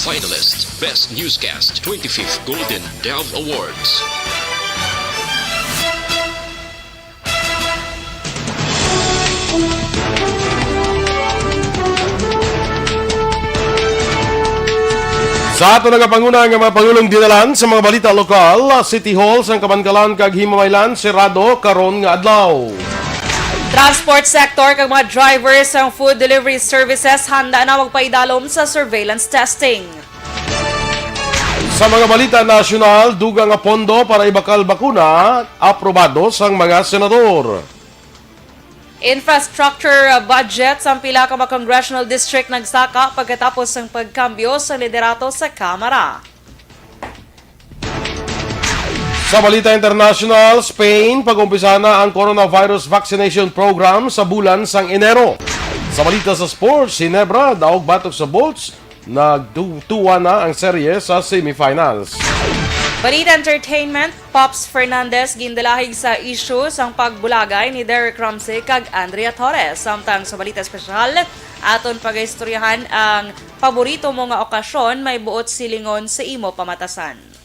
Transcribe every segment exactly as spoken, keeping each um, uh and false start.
Finalist, Best Newscast, twenty-fifth Golden Dove Awards. Sa ato nagapanguna nga mga pangulong dinalan sa mga balita lokal, City Hall sang Kabankalan kag Himamaylan serado karon nga adlaw. Transport sector kag mga drivers sang food delivery services handa na magpaidalom sa surveillance testing. Sa mga balita nasyonal, dugang nga pondo para ibakal bakuna, aprobado sang mga senador. Infrastructure budget sang pila ka mga congressional district nagsaka pagkatapos sang pagkambyo sa liderato sa Kamara. Sa balita international, Spain, pag-umpisa na ang coronavirus vaccination program sa bulan sang Enero. Sa balita sa sports, Ginebra daog batok sa Bolts, nagtuwa na ang serye sa semifinals. Balita entertainment, Pops Fernandez gindalahig sa isyu sang pagbulagay ni Derek Ramsey kag Andrea Torres. Samtang sa balita espesyal, aton pagaistoryahan ang paborito mo nga okasyon, may buot silingon sa imo pamatasan.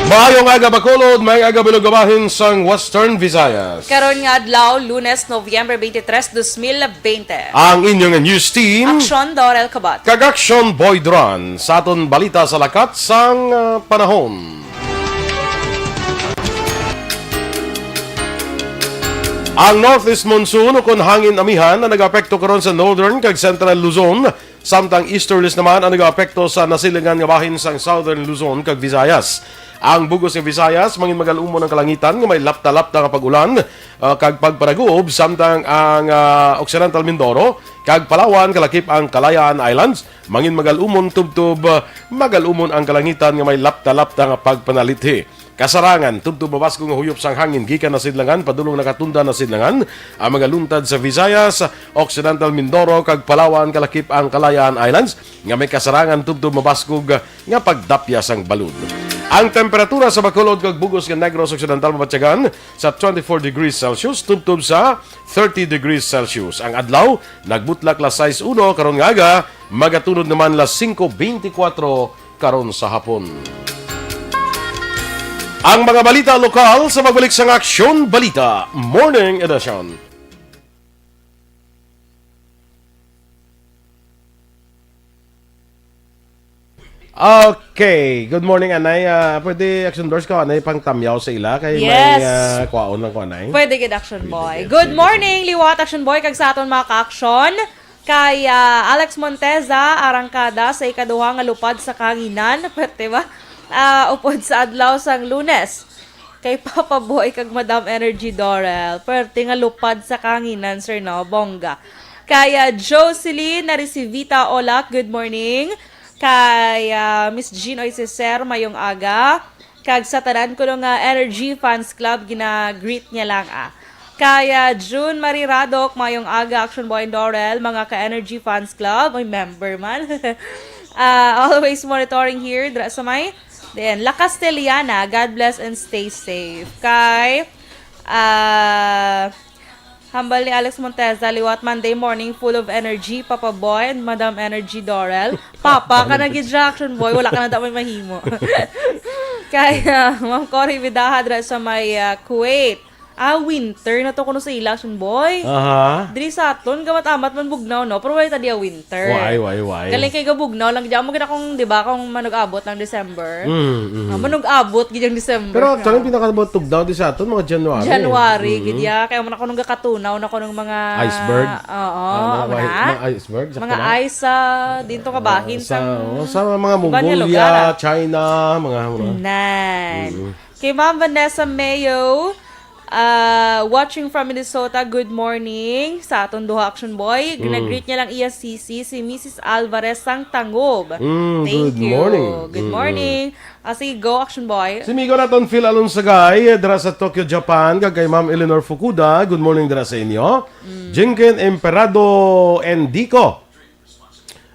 Maayong aga, Bacolod, maayong aga, Bilog, bahin sang Western Visayas. Karon nga adlaw, Lunes, Nobyembre twenty-three, twenty twenty. Ang inyong news team, Aksyon, Dorel Kabat. Kag Aksyon, Boy Duran. Sa aton balita sa lakat sang, ah, panahon. Ang northeast monsoon, ukon hangin amihan, ang nag-apekto karon sa northern kag central Luzon, samtang easterlies naman ang nag-apekto sa nasilingan nga bahin sang southern Luzon kag Visayas. Ang bug-os nga Visayas, mangin magal-umon ang kalangitan nga may lapta-lapta nga pag-ulan, ah, kag pagpanaguob, samtang ang, ah, Occidental Mindoro kag Palawan, kalakip ang Kalayaan Islands, mangin magal-umon tubtob, ah, magal-umon ang kalangitan nga may lapta-lapta nga pagpanalithi. Kasarangan, tubtob mabaskog nga huyop sang hangin gikan nasidlangan padulong nakatundan nasidlangan, ang mga luntad sa Visayas, Occidental Mindoro, kag Palawan, kalakip ang Kalayaan Islands, nga may kasarangan tubtob mabaskog nga pagdapya sang balod. Ang temperatura sa Bacolod kag bug-os nga Negros Occidental mabatyagan sa twenty-four degrees Celsius tubtob sa thirty degrees Celsius. Ang adlaw, nagbutlak las sais uno, karon nga aga, magatunod naman las singko beintikwatro karon sa hapon. Ang mga balita lokal sa pagbalik sang Aksyon Balita Morning Edition. Okay. Good morning, Anay. Ah, pwede, Action Doors, ka, Anay, pang tamyaw sa ila kay may, Yes. ah, kwaon lang ko, Anay. Pwede gid, Action Pwede Boy. gid. Good Sige, morning, sige. Liwat, Action Boy, kag sa aton mga ka-action. Kay, ah, Alex Monteza, arangkada sa ikaduha nga lupad sa kahanginan, pwerte ba? Ah, upod sa adlaw sang Lunes. Kay Papa Boy kag Madam Energy Dorel, pwerte nga lupad sa kahanginan, sir, no? Bongga. Kay, ah, Jocelyn Narisivita Olak, good morning. Kay, ah, Miss Jean Oiseser, mayong aga. Kag sa tanan kuno nga Energy Fans Club, gina-greet niya lang, ah. Kay, ah, June Marie Radok, mayong aga, Action Boy and Dorel, mga ka-Energy Fans Club, ay member man. Ah, always monitoring here, dra sa may, then, La Castellana, God bless and stay safe. Kay, ah, hambal ni Alex Monteza, liwat Monday morning, full of energy, Papa Boy and Madam Energy Dorel. Papa ka na gid siya, Action Boy, wala ka na daw may mahimo. Kay, ah, Ma'am Cory Vidaja, dra sa may, ah, Kuwait. Ah, winter na to kuno sa ila, Action Boy. Aha. Diri sa aton, gamat-amat man bugnaw, no? Pero wala ta diya winter. Why, why, why? Galing kay gabugnaw lang diya. Amo gid akong, di ba, kung manug-abot ng December. Mm, mm. Ah, manug-abot gid ang December. Pero actually, ang pinakabot tugnaw di sa aton, mga January. January, Mm. gid ya. Kaya man ako nung gakatunaw na ko ng mga Iceberg? Oo, Ah, mga mga, wahi-, mga iceberg, sakto mga na? ice, ah, din to kabahin Ah, sa, sang oh, sa mga iba nga Mongolia, lugar, ah. China, mga, mga Nan. Mm. Kay Ma'am Vanessa Mayo, ah, watching from Minnesota, good morning. Sa aton duha, Action Boy, Mm. ginagreet niya lang iya sisi, si Missus Alvarez sang Tangob. Mm, Thank good you. morning. Good Mm-mm. morning. Ah, sige, go, Action Boy. Si Migo naton, Phil Alonsagay, dira sa Tokyo, Japan, kag kay Ma'am Eleanor Fukuda, good morning dira sa inyo. Mm. Jinken Emperado Endico.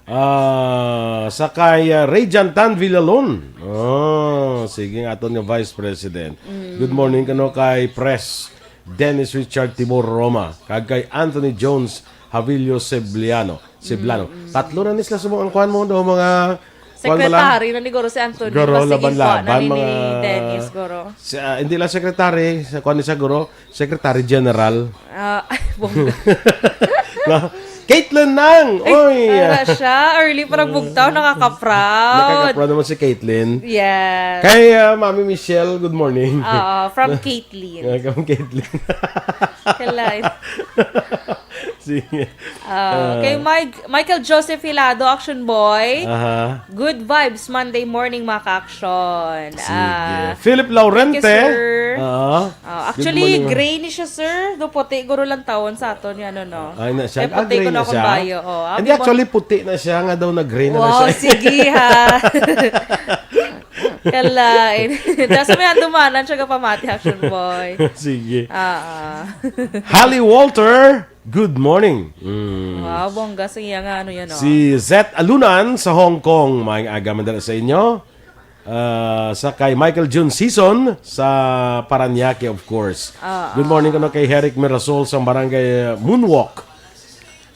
Ah, sa kay, ah, Ray Jantan Villalon. Oh, sige nga, aton nga Vice President. Mm. Good morning kano kay Pres Dennis Richard Timor Roma, kag kay Anthony Jones Havilio Sebliano. Ceblano. Mm, mm. Tatlo na ni sila subong ang kuan mo, do, mga kuan ba lang? Secretary na ni guro si Antonio. Guro, laban-laban, mga Dennis, guro. Si, ah, hindi lang secretary, sa kuan ni siya, guro, Secretary General. Ah, ay, bongga. Na, Caitlyn Nang! Ay, oy! Wala siya. Early pa nagbugtaw, nakaka-proud. Nakaka-proud naman si Caitlyn. Yes. Kay, ah, Mami Michelle, good morning. Oo, from Caitlyn. Yeah, from Caitlyn. Kalain. Sige. Ah, kay Mike, Michael Joseph Hilado, Action Boy. Aha. Good vibes Monday morning, mga ka-action. Sige. Ah, Philip Laurente. Thank you, sir. Ah, good morning, ma'am. Ah, actually, gray ni siya, sir. Do puti guro lang tawon sa aton, yan, ano, no? Ay, na siya. Kay puti ko na akong bayo, oh. Hindi, actually, puti na siya nga daw, nag-gray na na siya. Wow, sige, ha. Kalain. Tapos may handumanan siya kapamati, Action Boy. Sige. Ah, ah. Hali Walter, good morning. Mm. Wow, bongga sa iya nga, ano yan, oh. Si Zet Alunan sa Hong Kong, maayong aga man dala sa inyo. Ah, sa kay Michael June Season sa Parañaque, of course. Ah, good morning ah. Kuno kay Herrick Mirasol sa Barangay Moonwalk.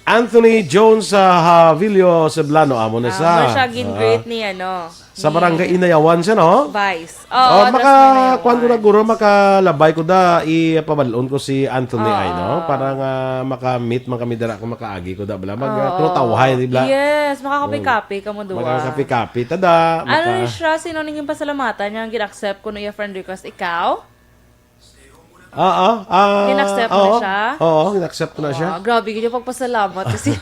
Anthony Jones sa Havilio Ceblano, amo na sa. Ah, mo siya gin-greet ni, ano, sa Barangay Inayawan siya, no? Vice. Oo, oh, maka, kuan ko na, guro, makalabay ko da, ipabal-on ko si Anthony ay, no? Oo. Para nga maka-meet man kami dira kung makaagi ko da, bala. Mag, oo, pero tawhay, di ba? Yes, makakape-kape kamo duha. Makakape-kape, tada. Ano maka- ni siya, sino ning pasalamatan niya ang gin-accept ko no iya friend request? Ikaw? Ah, ah, ah, gin-accept mo na siya? Oo, gin-accept ko na siya. Wow, grabe, gid yung pagpasalamat kasi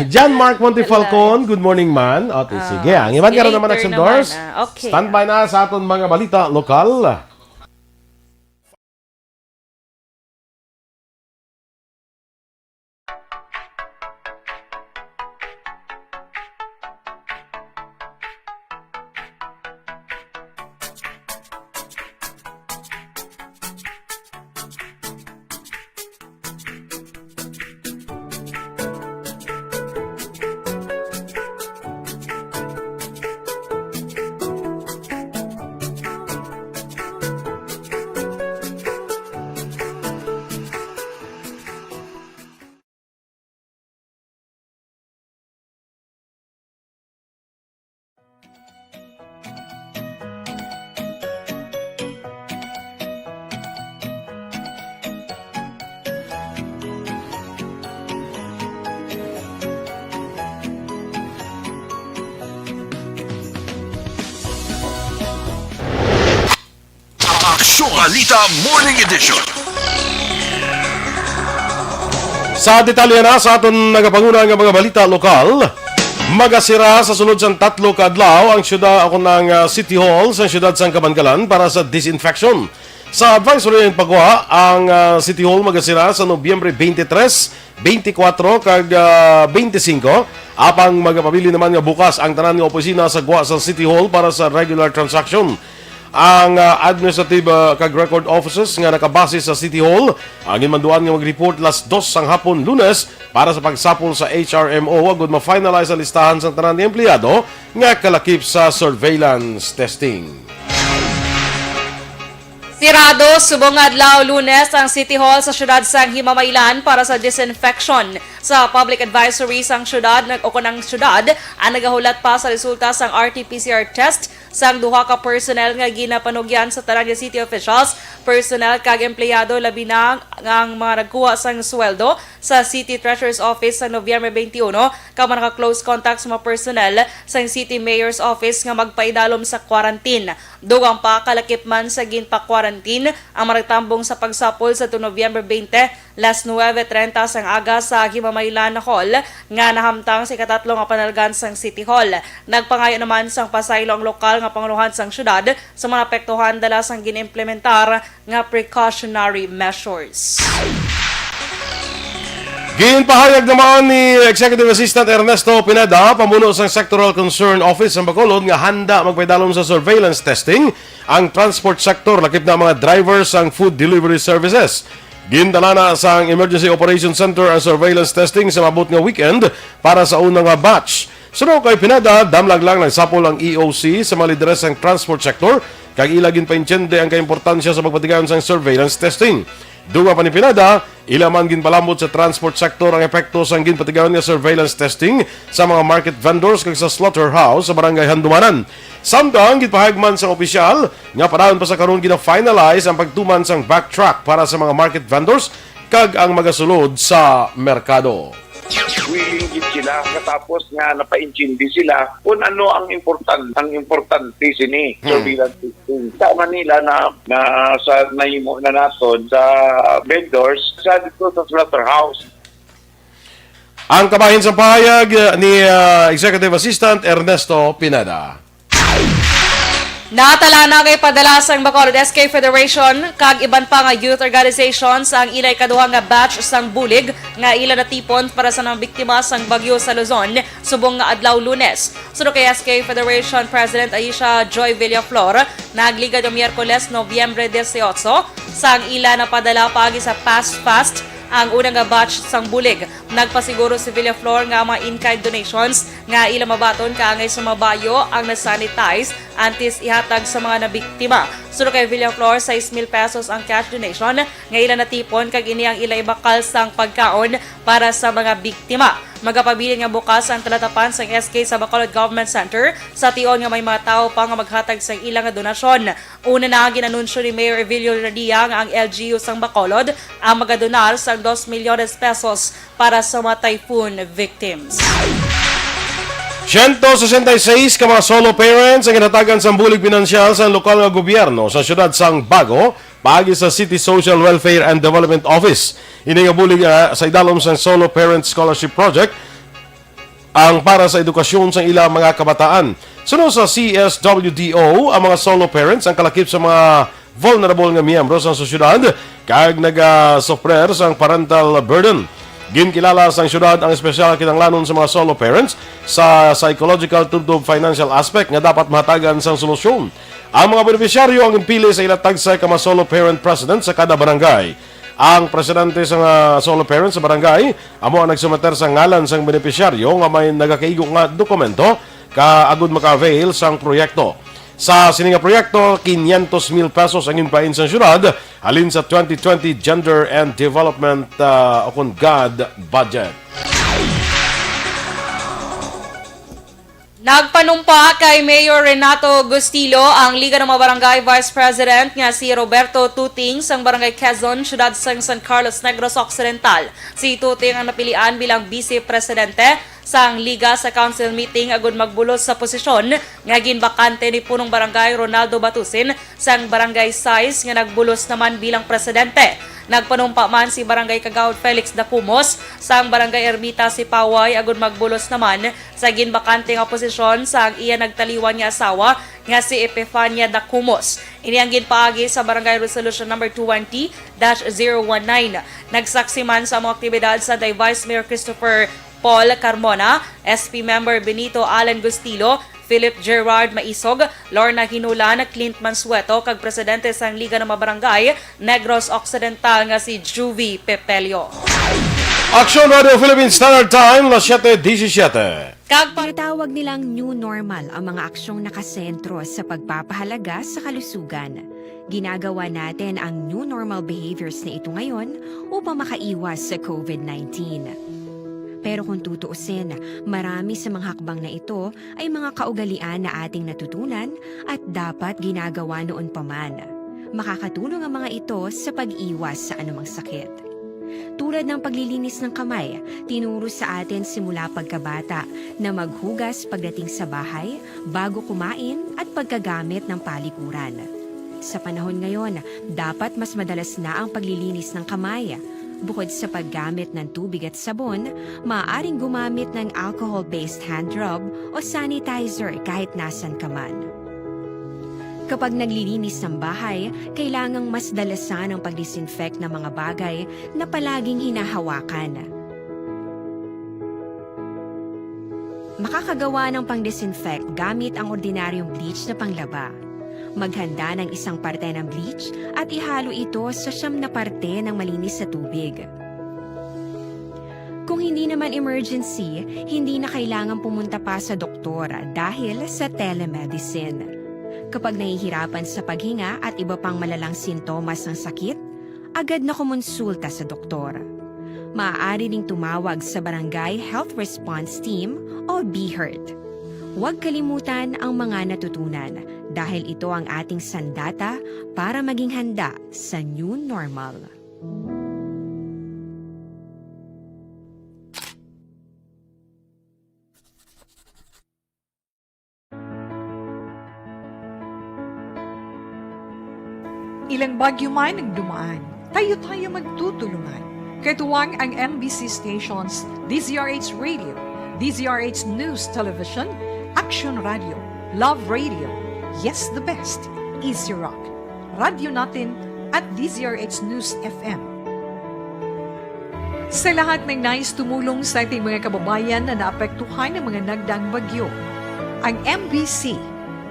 John Mark Montefalcon, good morning, man. O, ti-, ah, sige, ang iban karon naman, Action Doors. Ah, okay. Standby na sa aton mga balita lokal. Aksyon Balita Morning Edition. Sa detalye na sa aton nagapanguna nga mga balita lokal, magasira sa sulod sang tatlo ka adlaw ang syudad, ako nang, ah, City Hall sa siyudad sang Kabankalan para sa disinfection. Sa advisory nga pagwa, ang, ah, City Hall magasira sa Nobyembre twenty-three, twenty-four kag, ah, twenty-five. Apang magapabilin naman nga bukas ang tanan nga opisina sa gwa sa City Hall para sa regular transaction. Ang, ah, administrative, ah, kag record offices nga nakabase sa City Hall ang ginmanduan nga mag-report las dos sang hapon Lunes para sa pagsapol sa H R M O agud ma-finalize ang listahan sang tanan nga empleyado nga kalakip sa surveillance testing. Sirado subong nga adlaw Lunes ang City Hall sa siyudad sang Himamaylan para sa disinfection. Sa public advisory sang siyudad, nag-, o kon ang siyudad ang nagahulat pa sa resulta sang R T P C R test sang duha ka personnel nga ginapanugyan sa tanan nga city officials, personnel kag empleyado, labi na nga ang mga nagkuha sang sweldo sa City Treasurer's Office sa Nobyembre twenty-one, kag mga naka-close contact sa mga personnel sang City Mayor's Office nga magpaidalom sa quarantine. Dugang pa, kalakip man sa ginpa-quarantine ang mga nagtambong sa pagsapol sa Nobyembre twenty, las nuebe treinta sang aga sa Himamaylan Hall nga nahamtang sa ikatatlo nga panalgan sang City Hall. Nagpangayo naman sang pasaylo ang lokal nga pangulohan sang siyudad sa mga naapektuhan dala sang gin-implementar nga precautionary measures. Ginpahayag naman ni Executive Assistant Ernesto Pineda, pamuno sang Sectoral Concern Office sa Bacolod, nga handa magpaidalom sa surveillance testing ang transport sector, lakip na mga drivers sang food delivery services. Gindala na sang Emergency Operations Center ang surveillance testing sa maabot nga weekend para sa una nga batch. Suno kay Pineda, damlag lang nagsapol ang E O C sa mga lideres sang transport sector, kag ila ginpaintiende ang kaimportansya sa pagpatigayon sang surveillance testing. Dunga pa ni Pineda, ila man ginpalambot sa transport sector ang epekto sang ginpatigayon nga surveillance testing sa mga market vendors kag sa slaughterhouse sa Barangay Handumanan. Samtang ginpahayag man sang opisyal nga padayon pa sa karon gina-finalize ang pagtuman sang backtrack para sa mga market vendors kag ang magasulod sa merkado. Willing gid sila, katapos nga napaintindi sila kung ano ang important, ang importante sini. Hmm. Surveillance system. Sa Manila na, na sa nahimo na naton sa vendors, sa dito sa slaughterhouse. Ang kabahin sa pahayag, uh, ni, uh, Executive Assistant Ernesto Pineda. Natala na nga ipadala sang Bacolod S K Federation kag iban pa nga youth organizations ang ila ikaduha nga batch sang bulig nga ila natipon para sa mga biktima sang bagyo sa Luzon subong nga adlaw Lunes. Suno kay S K Federation President Aisha Joy Villaflor, nagligad ang Miyerkules, Nobyembre dieciocho, sang ila napadala paagi sa Fast Fast ang una nga batch sang bulig. Nagpasiguro si Villaflor nga ang mga in-kind donations nga ila mabaton kaangay sa mga bayo ang na-sanitize antes ihatag sa mga nabiktima. Suno kay Villaflor, sais mil pesos ang cash donation nga ila natipon kag ini ang ila ibakal sang pagkaon para sa mga biktima. Magapabilin nga bukas ang talatapan sang S K sa Bacolod Government Center sa tion nga may mga tawo pa nga maghatag sang ila nga donasyon. Una na, gin-anunsyo ni Mayor Evilio Radia nga ang L G U sang Bacolod ang magadonar sang dos milyones pesos para sa mga typhoon victims. Siyento sesenta y seis ka mga solo parents ang ginhatagan sang bulig pinansyal sang lokal nga gobyerno sa siyudad sang Bago paagi sa City Social Welfare and Development Office. Ini nga bulig, ah, sa idalom sang Solo Parent Scholarship Project, ang para sa edukasyon sang ila mga kabataan. Suno sa C S W D O, ang mga solo parents ang kalakip sa mga vulnerable nga miyembro sang sosyedad kag nagasufrer sang parental burden. Ginkilala sang syudad ang espesyal nga kinahanglanon sa mga solo parents sa psychological tubtob financial aspect nga dapat mahatagan sang solusyon. Ang mga benepisyaryo ang ginpili sa ila tagsa ka mga solo parent president sa kada barangay. Ang presidente sa mga solo parents sa barangay amo ang nagsumeter sa ngalan sang benepisyaryo nga may nagakaigo nga dokumento ka agud maka-avail sang proyekto. Sa sini nga proyekto, quinientos mil pesos ang ginpain sang syudad halin sa twenty twenty Gender and Development, ah, ukon GAD budget. Nagpanumpa kay Mayor Renato Gustilo ang Liga ng mga Barangay Vice President nga si Roberto Tuting sang Barangay Quezon, siyudad sang San Carlos, Negros Occidental. Si Tuting ang napilian bilang Vice Presidente sang Liga sa council meeting agud magbulos sa posisyon nga ginbakante ni Punong Barangay Ronaldo Batusin sang Barangay Sais nga nagbulos naman bilang presidente. Nagpanumpa man si Barangay Kagawad Felix Dacumos sang Barangay Ermita Sipaway agud magbulos naman sa ginbakante nga posisyon sang iya nagtaliwan nga asawa nga si Epifania Dacumos. Ini ang ginpaagi sa Barangay Resolution Number twenty dash zero one nine. Nagsaksi man sa mga aktibidad sa Vice Mayor Christopher Paul Carmona, S P member Benito Allen Gustilo, Philip Gerard Maisog, Lorna Hinulan, Clint Mansueto, kag presidente sang Liga ng mga Barangay Negros Occidental nga si Juvie Pepelio. Aksyon Radio Philippine Standard Time, las siete diecisiete. Kag pa- Tinatawag nilang new normal ang mga aksyong nakasentro sa pagpapahalaga sa kalusugan. Ginagawa natin ang new normal behaviors na ito ngayon upang makaiwas sa COVID nineteen. Pero kung tutuusin, marami sa mga hakbang na ito ay mga kaugalian na ating natutunan at dapat ginagawa noon pa man. Makakatulong ang mga ito sa pag-iwas sa anumang sakit. Tulad ng paglilinis ng kamay, tinuro sa atin simula pagkabata na maghugas pagdating sa bahay, bago kumain, at pagkagamit ng palikuran. Sa panahon ngayon, dapat mas madalas na ang paglilinis ng kamay. Bukod sa paggamit ng tubig at sabon, maaaring gumamit ng alcohol-based hand rub o sanitizer kahit nasan ka man. Kapag naglilinis ng bahay, kailangang mas dalasan ang pag-disinfect ng mga bagay na palaging hinahawakan. Makakagawa ng pang-disinfect gamit ang ordinaryong bleach na panglaba. Maghanda ng isang parte ng bleach at ihalo ito sa siyam na parte ng malinis na tubig. Kung hindi naman emergency, hindi na kailangan pumunta pa sa doktor dahil sa telemedicine. Kapag nahihirapan sa paghinga at iba pang malalang sintomas ng sakit, agad na kumonsulta sa doktor. Maaari ring tumawag sa Barangay Health Response Team o BHERT. Huwag kalimutan ang mga natutunan dahil ito ang ating sandata para maging handa sa new normal. Ilang bagyo man ang dumaan, tayo-tayo magtutulungan. Katuwang ang M B C stations, D Z R H Radio, D Z R H News Television, Action Radio, Love Radio, Yes the Best, Easy Rock, Radyo Natin, at D Z R H News F M. Sa lahat ng nais tumulong sa ating mga kababayan na naapektuhan ng mga nagdaang bagyo, ang M B C,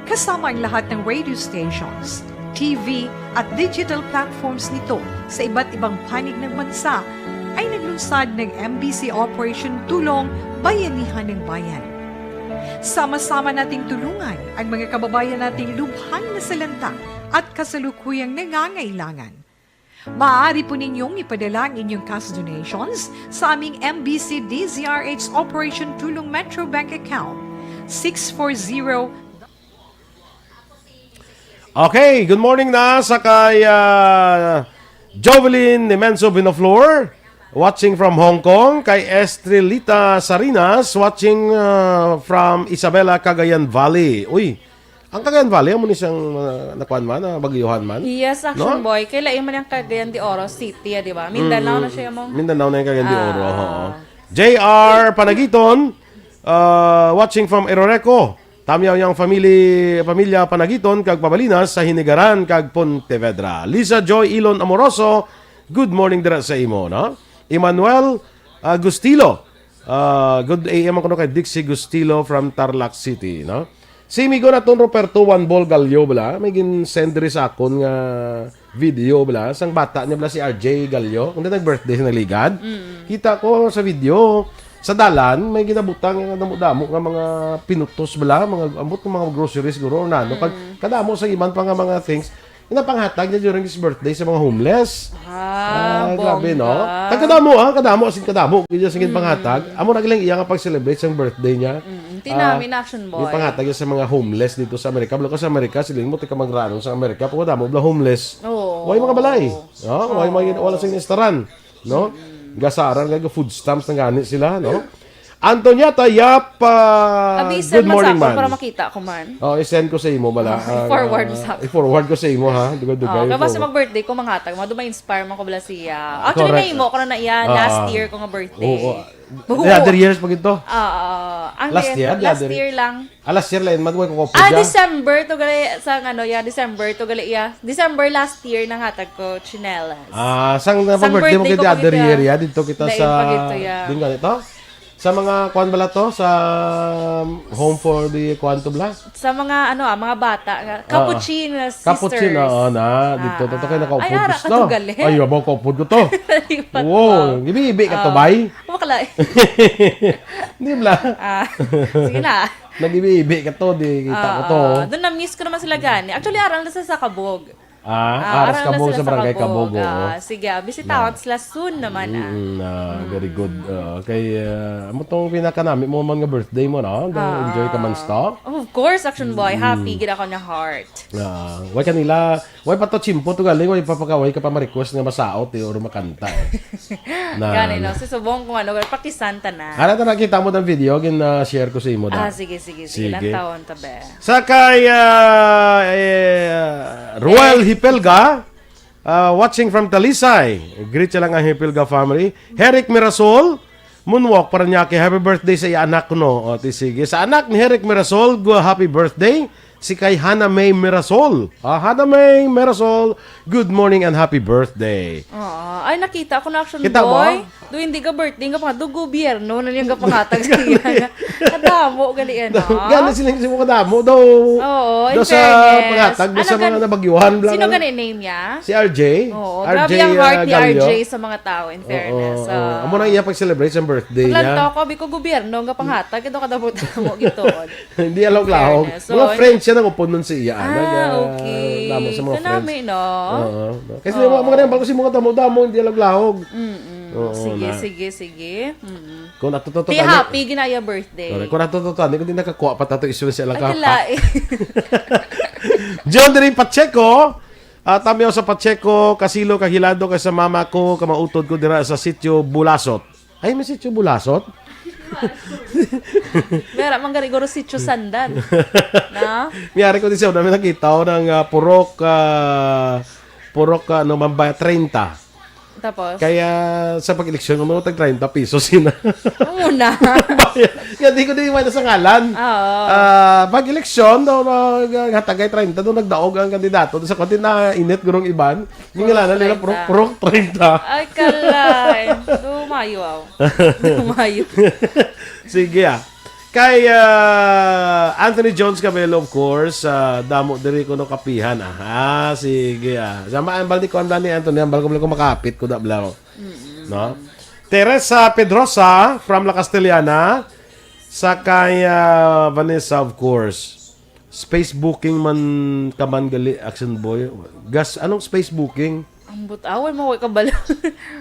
kasama ang lahat ng radio stations, T V, at digital platforms nito sa iba't ibang panig ng bansa, ay naglunsad ng M B C Operation Tulong Bayanihan ng Bayan. Sama-sama nating tulungan ang mga kababayan nating lubhang nasalanta at kasalukuyang nangangailangan. Maaari po ninyong ipadala ang inyong cash donations sa aming M B C D Z R H Operation Tulong Metro Bank Account six four zero. Okay, good morning na sa kay ah, Jovelyn Nimenso Binoflor, watching from Hong Kong, kay Estrelita Sarinas, watching ah, from Isabela, Cagayan Valley. Uy, ang Cagayan Valley, amo ni siyang ah, nakuan man, ah, bagyuhan man. Yes, Action No? Boy. Kay lain man ang Cagayan de Oro City, ah, di ba? Mindanao na siya mo. Mindanao na yung Cagayan de Oro. Ah. Oo. J R Panagiton, uh, watching from Eroreco. Tamyaw yang family, pamilya Panagiton kag Pabalinas sa Hinigaran kag Pontevedra. Lisa Joy Ilon Amoroso, good morning dira sa imo, no? Emmanuel uh, Gustilo, uh, good A M ang kuno kay Dixie Gustilo from Tarlac City, no? Si Migo naton Roberto One Ball Gallo bala, may gin-send diri sa akon nga video bala, sang bata niya bala si R J Gallo, kung nag-birthday sa Nagligad. Kita ko sa video, sa dalan, may ginabutang nga damo-damo nga mga pinutos bala, mga ambot nga mga groceries guro or nano. Kag kadamo sa iban pa nga mga things, ginapanghatag niya during his birthday sa mga homeless. Ah, grabe, no? bongga. Kag kadamo, ha? Kadamo, as in kadamo. Gid siya sige panghatag. Amo na lang iya nga pag-celebrate sang birthday niya. Mm, tinami na, Action Boy. Yung panghatag niya sa mga homeless dito sa Amerika. Balo ka sa Amerika, siling mo, tika mangranon sa Amerika. Pag damo, bala homeless. Oo. Way mga balay. No? Way mga wala sing instaran. No? Gasaran nga food stamps na gani sila, no? Antonieta Yap, ah, Abi, good send man sa morning, ako man. Para makita ko man. Oh, i-send ko sa imo bala. Ah, i-forward mo sa ako. I-forward ko sa imo, ha. Dugay-dugay. Oh, kaya basta i-forward. Mag-birthday ko, manghatag. Mga ma-inspire man ko bala siya. Actually, Correct. Nahimo ko na na iya Ah, last ah. year ko nga birthday. Oo. Buho. The other years pa gito. Ah, ah, ang Last the- year, the last other- year lang. Ah, last year lang, man, way ko Ah, dyan. December to gali sa ano, yeah, December to gali, yeah. December last year nanghatag ko chinelas. Ah, sang na Sang birthday mo birthday kay ko the pa other gito, year, ah. ya, dito kita Dayon sa pa gito, ya. Din ganito. Sa mga kuan bala to sa Home for the Kuan to bala? Sa mga ano, ah, mga bata nga Capuchin na sisters. Capuchin, oo na. Dito, Ah, dito kayo ah. nakaupod. Ay, ara ka Gusto? to gali. Ay, abaw kaupod ko to. Lipat Wow, mo. gibi-ibi ka to, Ah. bay? Bakla. Hindi bala. Ah, sige na. Nag-ibi-ibi ka to, di kita ko to. Ah, doon na-miss ko naman sila gani. Actually, aral na sa Sakabog. Ah, Ah, aras aral na Kabog sila sa Barangay Sakabog. Kabog, oo. Ah, sige, ah, bisitahon sila soon naman, ah. Mm, ah, very good. Ah, kay ah, amo tong pinakanami mo man nga birthday mo, no? Enjoy ka man, stock. Of course, Action Boy. Happy gid ako nga heart. Ah, way kanila, way pa to chimpo to galing, way pa pagkaway ka pa ma-request nga masaot eh, or makanta eh. Na- Gani, no? Susubong kung ano, pakisanta na. Ara ta nakita mo ng video, gin ah, share ko sa imo da. Ah, sige, sige, sige. Sige. Ilang taon ta, be? Sa kay ah, eh, Ruel Hipelga, ah, watching from Talisay. Greet siya lang ang Hipelga family. Heric Mirasol, Moonwalk, Paranaque, happy birthday sa iya anak, no? O, ti sige. Sa anak ni Heric Mirasol, go happy birthday. Si kay Hana May Mirasol. Ah, Hana May Mirasol, good morning and happy birthday. Oo. Ay, nakita ko na, Action Kita mo? Boy. Do hindi ka birthday nga panghatag, do gobyerno na niya nga panghatag sa iya. Kadamo gali yan, ha? Gani sila sa mga kadamo daw. Oo, in Daw sa fairness. panghatag, daw Ano sa mga gan- nabagyuhan. Sino gani name niya? Si R J. Oo, R J, grabe ang heart ah, ni Gallo. R J sa mga tao, in fairness. Oo, Ah. oo. Amo na iya pag-celebrate sa birthday Paglantaw niya. ko, abi ko, gobyerno nga panghatag, ito kadamo-damo gituon. Hindi alawag-lahog. Fairness. Mga So, friends Siya nang upod nun si iya, ah, naga-, okay. Damo sa mga friends. Kanami, no? Oo, no? Kasi mga, mga nambal ko si mga damo-damo, hindi lahog-lahog. Mm-mm. Oo, sige, sige, sige. Mm-mm. Kung natututo ka, happy ginaya birthday. Correct. Kung natututo ka, hindi ko din nakakuha pa tato isu siya lang. Ay, kapa. Kalain. John Ray Pacheco, ah, Tamyaw sa Pacheco, Kasilo, Kahilado, kay sa mama ko, kamautod ko dira sa sitio Bulasot. Ay, may sitio Bulasot? Mera, man gani guro sitio Sandan. Na? Miyari ko din siya, dami nakita ko ng, ah, purok, ah, purok, ah, ano, mambaya, treinta. Tapos? Kaya sa pag-eleksyon, kung tag treinta pesos, sina. Muna. Nga, di ko din iwan sa ngalan. Oo. Ah, pag-eleksyon, daw, ah, hatagay treinta, daw nagdaog ang kandidato. Sa kundi na init, gurong iban. Yung ngalan nila, Purok treinta. Purok, Purok treinta. Ay, kalay. Dumayo, aw. Dumayo. Sige, ah. Kay, ah, Anthony Jones Cabello, of course, ah, damo diri ko no kapihan, ah. Ah, sige, ah. Sama, ambal ni ko, ambal ni Anthony, ambal ko, ambal ko makapit ko, da, bla. Mm-mm. No? Teresa Pedrosa from La Castellana, sa kay, ah, Vanessa, of course. Space booking man ka man gali, Action Boy. Gas, anong space booking? Ambot, away mo, way kabalo.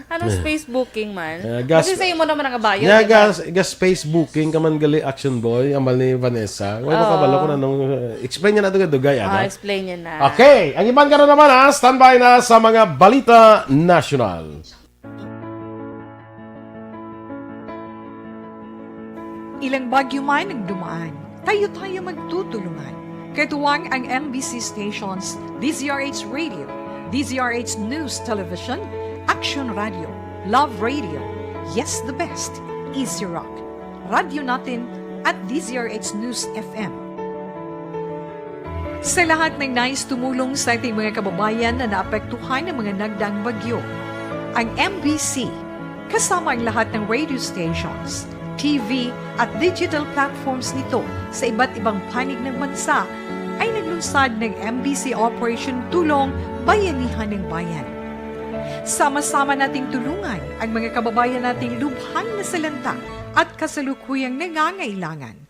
Anong space booking man? Eh, gas, kasi sa imo naman ang kabayo, yeah, di ba? Gas, gas space booking ka man gali, Action Boy, ambal ni Vanessa. Way mo kabalo kung anong, uh, explain niya na dugay-dugay, ano? Ah, explain niya na. Okay, ang iban karon naman, ha, standby na sa mga balita national. Ilang bagyo man ang dumaan, tayo-tayo magtutulungan. Katuwang ang M B C stations, D Z R H Radio, D Z R H News Television, Action Radio, Love Radio, Yes the Best, Easy Rock, Radyo Natin, at D Z R H News F M. Sa lahat ng nais tumulong sa ating mga kababayan na naapektuhan ng mga nagdaang bagyo, ang M B C, kasama ang lahat ng radio stations, T V, at digital platforms nito sa iba't ibang panig ng bansa, ay naglunsad ng M B C Operation Tulong Bayanihan ng Bayan. Sama-sama nating tulungan ang mga kababayan nating lubhang nasalanta at kasalukuyang nangangailangan.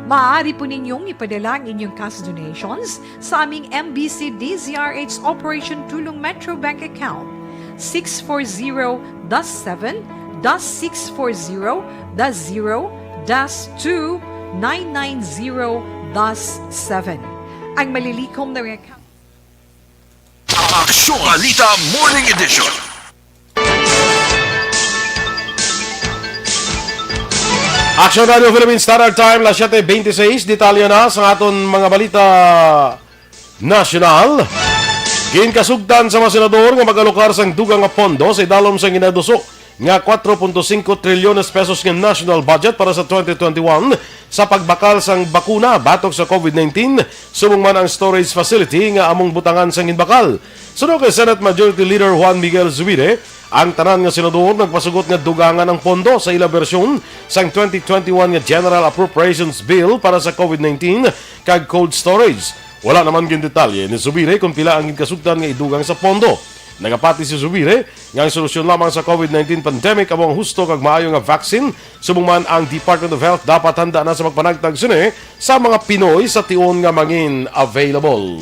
Maaari po ninyong ipadala ang inyong cash donations sa aming M B C D Z R H Operation Tulong Metro Bank Account, six four zero dash seven dash six four zero dash zero dash two nine nine zero dash seven. Ang malilikom na account. Aksyon Balita Morning Edition. Action Radio Philippines Standard Time, las siete veintiséis. Detalye na sa aton mga balita nasyonal. Ginkasugtan sa mga senador nga mag-alokar sang dugang nga pondo sa idalom sang ginaduso nga cuatro punto cinco trilyones pesos nga national budget para sa twenty twenty-one sa pagbakal sang bakuna batok sa COVID nineteen, subong man ang storage facility nga among butangan sang ginbakal. Suno kay Senate Majority Leader Juan Miguel Zubiri, ang tanan nga senador nagpasugot nga dugangan ang pondo sa ila bersyon sang twenty twenty-one nga General Appropriations Bill para sa COVID nineteen kag cold storage. Wala naman gindetalye ni Zubiri kung pila ang ginkasugtan nga idugang sa pondo. Nagapati si Zubiri nga ang solusyon lamang sa COVID nineteen pandemic amo ang husto kag maayo nga vaccine, subong man ang Department of Health dapat handa na sa magpanagtag sini sa mga Pinoy sa tion nga mangin available.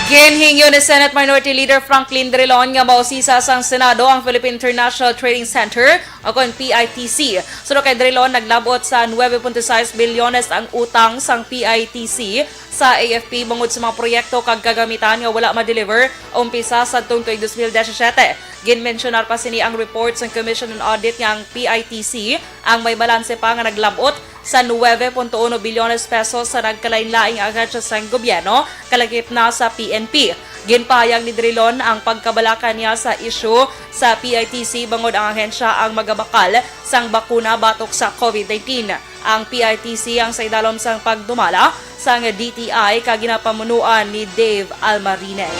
Ginhingyo ni Senate Minority Leader Franklin Drilon nga mausisa sang Senado ang Philippine International Trading Center o kon P I T C. Suno kay Drilon, naglabot sa nuebe punto sais bilyones ang utang sang P I T C sa A F P bangod sa mga proyekto kag kagamitan nga wala ma-deliver umpisa sadtong tuig dos mil disisiete. Ginmensyonar pa sini ang report sang Commission on Audit nga ang P I T C ang may balanse pa nga naglabot sa nuebe punto uno bilyones pesos sa nagkalainlaing nga ahensya sang gobyerno, kalakip na sa P N P. Ginpahayag ni Drilon ang pagkabalaka niya sa isyu sa P I T C bangod ang ahensya ang magabakal sang bakuna batok sa COVID nineteen. Ang P I T C ang sa idalom sang pagdumala sang D T I kag ginapamunuan ni Dave Almarines.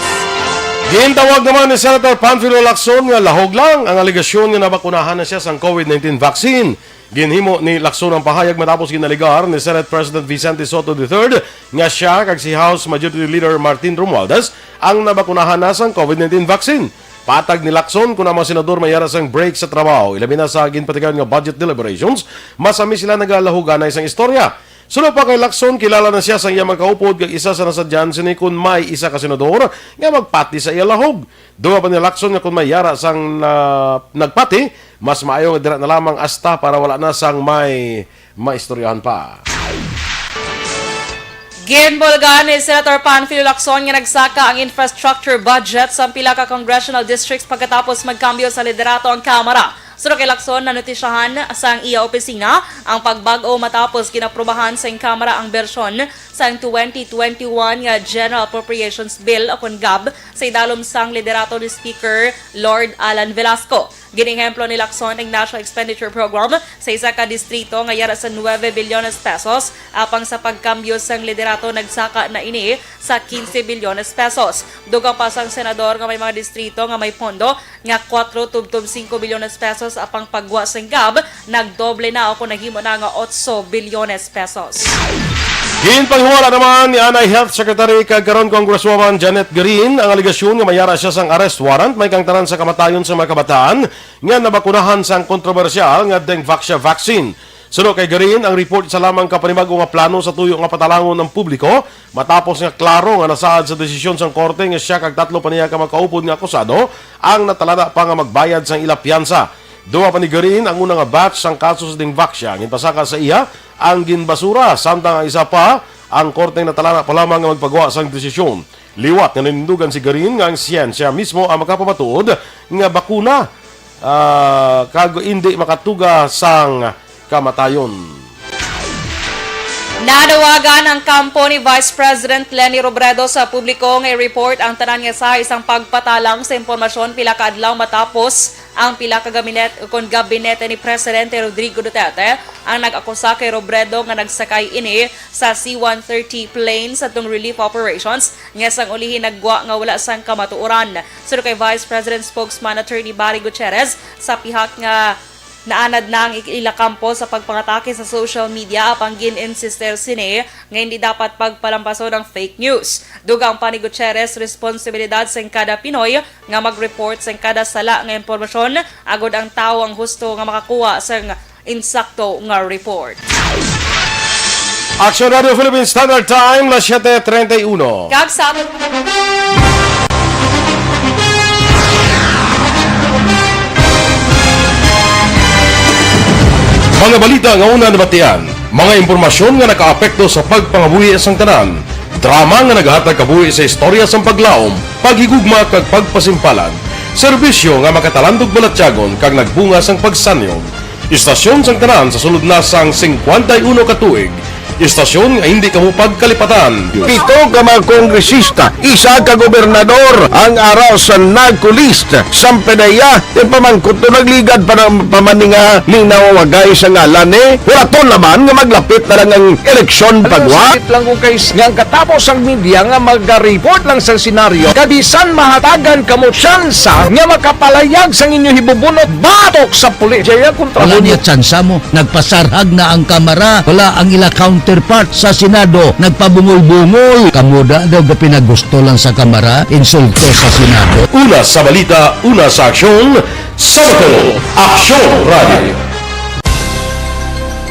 Gintawag naman ni Senator Panfilo Lacson nga lahog lang ang alegasyon nga nabakunahan na siya sang COVID nineteen vaccine. Ginhimo ni Lacson ang pahayag matapos ginalegar ni Senate President Vicente Sotto the third nga siya kag si House Majority Leader Martin Romualdez ang nabakunahan na sang COVID nineteen vaccine. Patag ni Lacson, kon ang mga senador may ara sang break sa trabaho, ilabi na sa ginpatigayon nga budget deliberations, masami sila nagalahuganay sang istorya. Suno pa kay Lacson, kilala na siya sang iya mga kaupod kag isa sa nasadyan sini kon may isa ka senador nga magpati sa iya lahog. Dugang pa ni Lacson nga kon may yara sang na, nagpati, mas maayo nga dira na lamang asta para wala na sang may maistoryahan pa. Ginbulgan ni Senator Panfilo Lacson nga nagsaka ang infrastructure budget sa pila ka congressional districts pagkatapos magkambyo sa liderato ang Kamara. Suno kay Lacson, nanutisyahan sang iya opisina ang pagbag-o matapos ginaprubahan sang Kamara ang bersyon sang twenty twenty-one nga General Appropriations Bill o kon gab sa idalom sang liderato ni Speaker Lord Alan Velasco. Ginehemplo ni Lacson ang National Expenditure Program sa isa ka distrito nga yara sa nuebe bilyones pesos, apang sa pagkambyo sang liderato nagsaka na ini sa quince bilyones pesos. Dugang pa sang senador nga may mga distrito nga may pondo nga kuwatro tubtob singko bilyones pesos, apang pagwa sang gab nagdoble na o kon nahimo na nga otso bilyones pesos. Ginpanghiwala naman ni anay Health Secretary kag karon Congresswoman Janet Garin ang alegasyon nga may yara siya sang arrest warrant may kaangtanan sa kamatayon sa mga kabataan nga nabakunahan sang kontrobersyal nga Dengvaxia vaccine. Suno kay Garin, ang report isa lamang ka panibag-o nga plano sa tuyo nga patalangon ang publiko matapos nga klaro nga nasaad sa desisyon sang korte nga siya kag tatlo pa niya ka makaupod nga akusado ang natalana pa nga magbayad sang ila piyansa. Dugang pa ni Garin, ang una nga batch sang kaso sa Dengvaxia ginpasaka sa iya ang ginbasura, samtang ang isa pa, ang korte natalana pa lamang nga magpagwa sang desisyon. Liwat nga nanindugan si Garin nga ang siyensya mismo ang makapamatuod nga bakuna, ah, kag indi makatuga sang kamatayon. Nanawagan ang kampo ni Vice President Leni Robredo sa publiko nga i-report ang tanan nga sahi sang pagpatalang sa impormasyon pila ka adlaw matapos ang pila ka gabinet-, kon gabinete ni Presidente Rodrigo Duterte ang nag-akusa kay Robredo nga nagsakay ini sa C one thirty plane sa tong relief operations nga sang ulihi naggwa nga wala sang kamatuoran. Suno kay Vice President Spokesman Attorney Barry Gutierrez, sa pihak nga naanad na ang ik-, ila kampo sa pagpangatake sa social media, apang gin-insister sini nga hindi dapat pagpalampason ang fake news. Dugang pa ni Gutierrez, responsibilidad sang kada Pinoy nga mag-report sang kada sala nga impormasyon, agod ang tawo ang husto nga makakuha sang insakto nga report. Action Radio Philippine Standard Time, las siete treinta y uno. Kag sa Mga balita nga una nabatian, mga impormasyon nga nakaapekto sa pagpangabuhi sang tanan, drama nga naghatag kabuhi sa istorya sang paglaom, paghigugma kag pagpasimpalan, serbisyo nga makatalandog balatyagon kag nagbunga sang pagsanyog. Istasyon sang tanan sa sulod na sang singkwenta y uno ka tuig. Istasyon nga hindi kamo pagkalipatan. Pito ka mga kongresista, isa ka gobernador ang ara sa NAGCO list. Sampe na iya, ti pamangkot to nagligad pa na, pa man ni nga ning nawawagay sa ngalan, eh. Wala to naman nga maglapit na lang ang eleksyon pagwa. Sakit lang kung kay s-, nga ang katapos ang media nga maga-report lang sa senaryo. Kabisan mahatagan kamo tsansa nga makapalayag sang inyo hibubunot batok sa pulis. Jaya kontra Wala mo niya tsansa mo. Nagpasarhag na ang Kamara. Wala ang ila counterpart sa Senado. Nagpabungol-bungol. Kamo da daw gapinagusto lang sa Kamara, insulto sa Senado. Una sa balita, una sa aksyon, sa Bacolod, Aksyon Radio.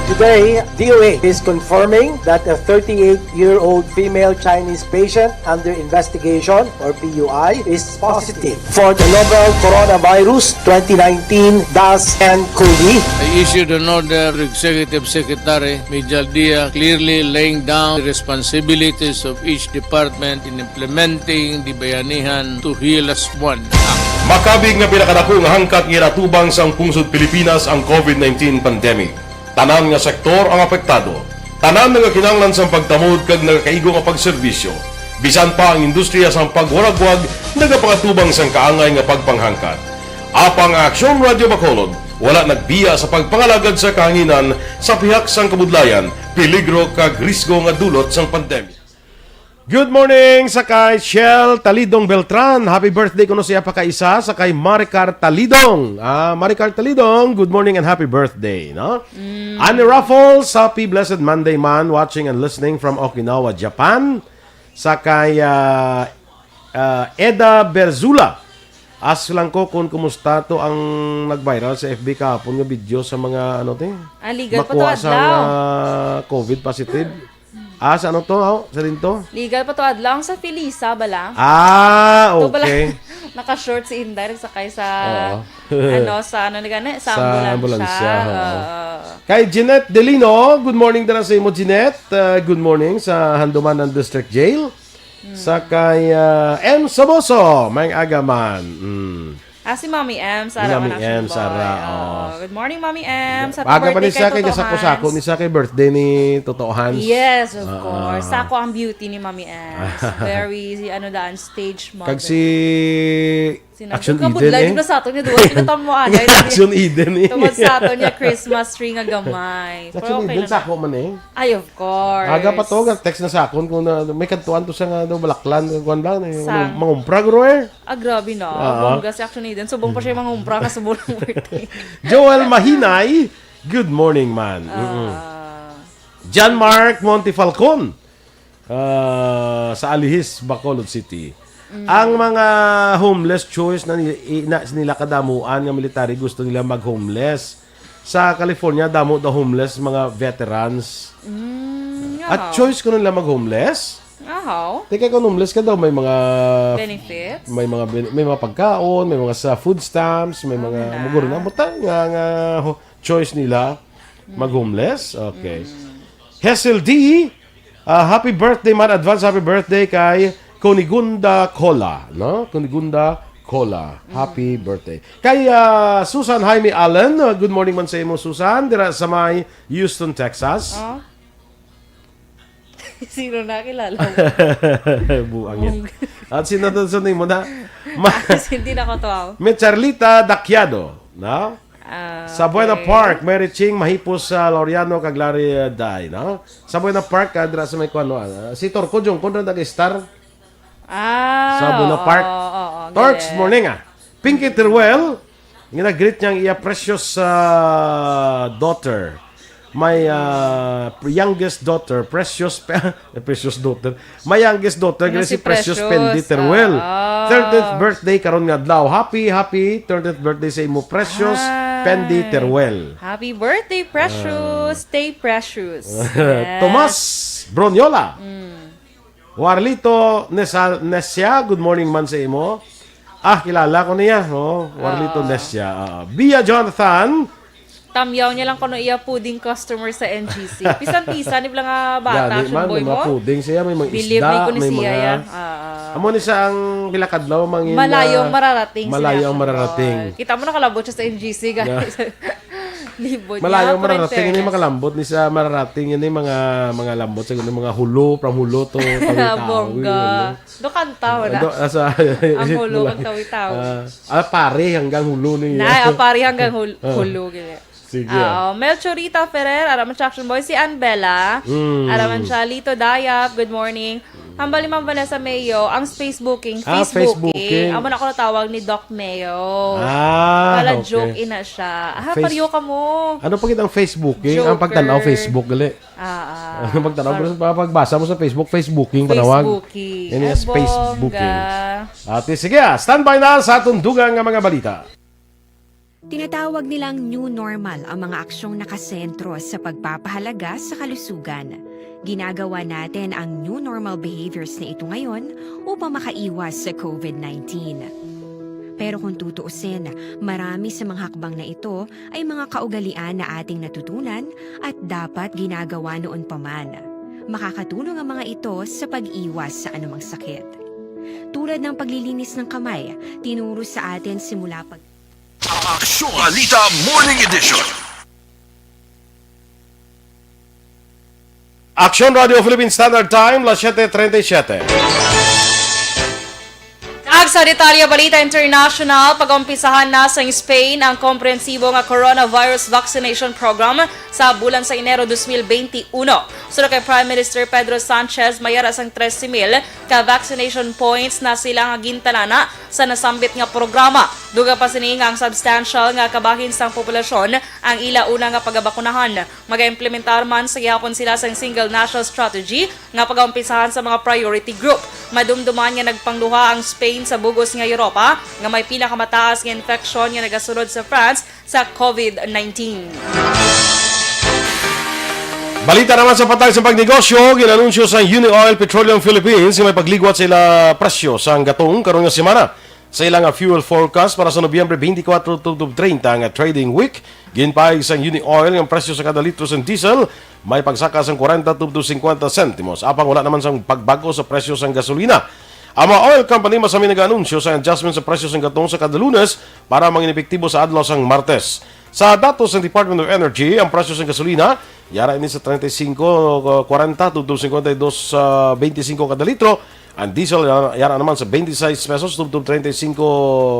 Today, D O A is confirming that a thirty-eight-year-old female Chinese patient under investigation, or P U I, is positive for the novel coronavirus twenty nineteen dash N cov. I issued an order to Executive Secretary Mijal Dia, clearly laying down the responsibilities of each department in implementing the Bayanihan to Heal Us One Act. Makabig nga pinakadako nga hangkat nga ginatubang sang pungsod Pilipinas ang covid nineteen pandemic. Tanan nga sektor ang apektado. Tanan nga kinahanglan sang pagtamod kag nagakaigo nga pagserbisyo. Bisan pa ang industriya sang pagwaragwag nagapangatubang sang kaangay nga pagpanghangkat. Apang ang Aksyon Radio Bacolod wala nagbiya sa pagpangalagad sa kahanginan sa pihak sang kabudlayan, peligro kag risgo nga dulot sang pandemya. Good morning sa kay Shell Talidong Beltran. Happy birthday kuno siya pa kaisa sa kay Maricar Talidong. Ah, Maricar Talidong, good morning and happy birthday, no? Annie Raffles, happy blessed Monday man, watching and listening from Okinawa, Japan. Sa kay, ah, ah, Eda Berzula. Ask lang ko kung kumusta to ang nag-viral sa F B kahapon nga video sa mga, ano, te? Ah, legal pa to Makuha sa adlaw. mga COVID positive. Ah, sa ano to, oh? Sa din to? Legal pa to adlaw. Ang sa Felisa bala? Ah, To bala, okay. naka-short si Inday, nagsakay sa, Oo. ano, sa ano na gani? Sa Sa ambulansya. ambulansya, oo. Oo. Kay Jeanette Delino, good morning dira sa imo, Jeanette. Uh, good morning sa Handumanan District Jail. Hmm. Sa kay, uh, M Saboso, may agaman. Mm. Ah, si Mommy M, Sara Mommy Manasyon M, Boy. Sara, Oo. oo. Good morning, Mommy M. Sa Aga pa ni birthday siya kay kay Toto Sako-sako Hans. ni siya kay birthday ni Toto Hans. Yes, of Ah, course. ah. Sako ang beauty ni Mommy M. Very, si ano daan, stage mother. Kag si Sinabi Action ka, Eden, budlay eh. Di ba sa ato niya, duwa, pinatamo, anay, Action Eden, eh. Tungod sa ato niya, Christmas tree nga gamay. Pero Action okay Eden, lang. sako man, eh. Ay, of course. Aga pa to, text na sa akon kung na, may kantuan to siya nga daw, balaklan, kuwan lang, eh, Sa- mangumpra, guro, eh. Ah, grabe na. Ah. Bongga si Action Eden. Subong pa siya mangumpra nga subong ng birthday. Joel Mahinay, good morning, man. Mm-mm. Ah. John Mark Montefalcon, ah, sa Alihis, Bacolod City. Mm. Ang mga homeless choice na ni-, i-, na, nila kadamuan nga military gusto nila mag-homeless. Sa California, damo daw homeless mga veterans. Mm, At ahaw. choice ko nila mag-homeless. Ahaw. Teka, kung homeless ka daw, may mga Benefits? may mga ben-, may mga pagkaon, may mga sa food stamps, may mga Ano na? muguro na. Buta nga, nga ho-, choice nila Mm. mag-homeless. Okay. Mm. Hazel D, ah, happy birthday man, advance happy birthday kay Kunigunda Cola, no? Kunigunda Cola, happy Mm. birthday. Kay, ah, Susan Jaime Allen, ah, good morning man sa imo, Susan, dira sa may Houston, Texas. Oh. Sino na kilala mo? Buangit. Bongga. At sino to sa nimo na? Ma- Hindi na ko to, aw. May Charlita Daquiado, no? Ah, Sa Buena okay. Park, Mary Ching, Mahipos, ah, Laureano, kag Larry, ah, Day, no? Sa Buena Park, ah, dira sa may kuwan, no? Ah, si Torco Jungkon ra nag-star Ah, sa Buena oo, Park. oo, oo, Torch, galing. morning, ah. Pinky Teruel, nga nag-greet niya ang iya precious, ah, daughter. My, ah, youngest daughter, precious pe-, precious daughter. My youngest daughter, Nga nga si si Precious Precious. Pendi Teruel. Ah. Thirtieth birthday karon nga adlaw. Happy, happy thirtieth birthday sa imo, Precious Ay. Pendi Teruel. Happy birthday, Precious. Ah. Stay precious. Yes. Tomas Broniola. Mm. Warlito Nesa-, Nesia, good morning man sa imo. Ah, kilala ko niya. Oh, Warlito Ah. Nesia. Ah, Bia Jonathan. Tamyaw niya lang kuno iya puding customer sa N G C. Pisan-pisan, ni lang nga bata, Gani action man, boy may mga mo. puding siya, may mga Believe isda, me ko ni may siya mga yan. Ah, ah. Amo ni siya ang pila kadlaw, mangin-, Malayong ah, mararating sila, malayo ang action mararating. boy. Kita mo, nakalabot siya sa N G C, guys. Yeah. Libot Malayo niya, ang mararating, hindi parentela. makalambot ni siya mararating, yun yung mga, mga lambot, sa mga hulo, from hulo to, tawi-tawi, Bongga. ano. Do kanta, wala? Do, asa, Ang hulo, ang tawi-tawi. Ah, ah, pare hanggang hulo ni Nay, ah, pare hanggang hul-, Ah. hulo, gini. Sige, ah. Ah, oh, Melchorita Ferrer, araman siya, action boy, si Ann Bella. Mm. Araman siya, Lito Dayap, good morning. Hambal ni Ma'am Vanessa Mayo, ang Facebooking, Ah, Facebooking. Facebooking. Amo na ko natawag ni Doc Mayo. Ah, Pala okay. joke ina siya. Ah, Face- pareho ka mo. Ano pa gid ang Facebooking? Ang pagtanaw, Joker. Facebook, gali. Ah, ah. Ang pagtanaw, Par- pero sa pagbasa mo sa Facebook, Facebooking, panawag. Facebooking. Yan yung Ay, Facebooking. bongga. Ate, sige, ah, standby na sa aton dugang nga mga balita. Tinatawag nilang new normal ang mga aksyong nakasentro sa pagpapahalaga sa kalusugan. Ginagawa natin ang new normal behaviors na ito ngayon upang makaiwas sa COVID nineteen. Pero kung tutuusin, marami sa mga hakbang na ito ay mga kaugalian na ating natutunan at dapat ginagawa noon pa man. Makakatulong ang mga ito sa pag-iwas sa anumang sakit. Tulad ng paglilinis ng kamay, tinuro sa atin simula pag- Aksyon Balita Morning Edition. Aksyon Radio Philippine Standard Time, las siete treinta y siete. Kag sa detalye, balita international, pag-umpisahan na sa Spain ang komprehensibo nga coronavirus vaccination program sa bulan sa Enero dos mil beinti uno. Suno kay Prime Minister Pedro Sanchez, may ara sang trese mil ka vaccination points na sila nga gintalana sa nasambit nga programa. Dugang pa sini nga ang substantial nga kabahin sang populasyon ang ila una nga pagabakunahan. Magaimplementar man sa gihapon sila sang single national strategy nga pagaumpisahan sa mga priority group. Madumduman nga nagpangluha ang Spain sa bug-os nga Europa nga may pinakamataas nga infeksyon nga nagasulod sa France sa COVID nineteen. Balita naman sa patag sa pagnegosyo, ginanunsyo sa Unioil Petroleum Philippines nga may pagligwat sa ila presyo sa gatong karon nga semana. Sa ila nga fuel forecast para sa Nobyembre twenty-four tubtob treinta nga trading week, ginpaig sang Unioil nga presyo sa kada litro sang diesel may pagsaka sang kwarenta tubtob cincuenta sentimos. Apang wala naman sang pagbag-o sa presyo sang gasolina. Ang mga oil company masami nag-anunsyo sa adjustment sa presyo sang gatong sa kada Lunes para mangin epektibo sa adlaw sang Martes. Sa datos sang Department of Energy, ang presyo sang gasolina yara ini sa treinta y cinco kwarenta tubtob cincuenta y dos, ah, veinticinco kada litro. Ang diesel yara, yara naman sa twenty-six pesos tubtob treinta y cinco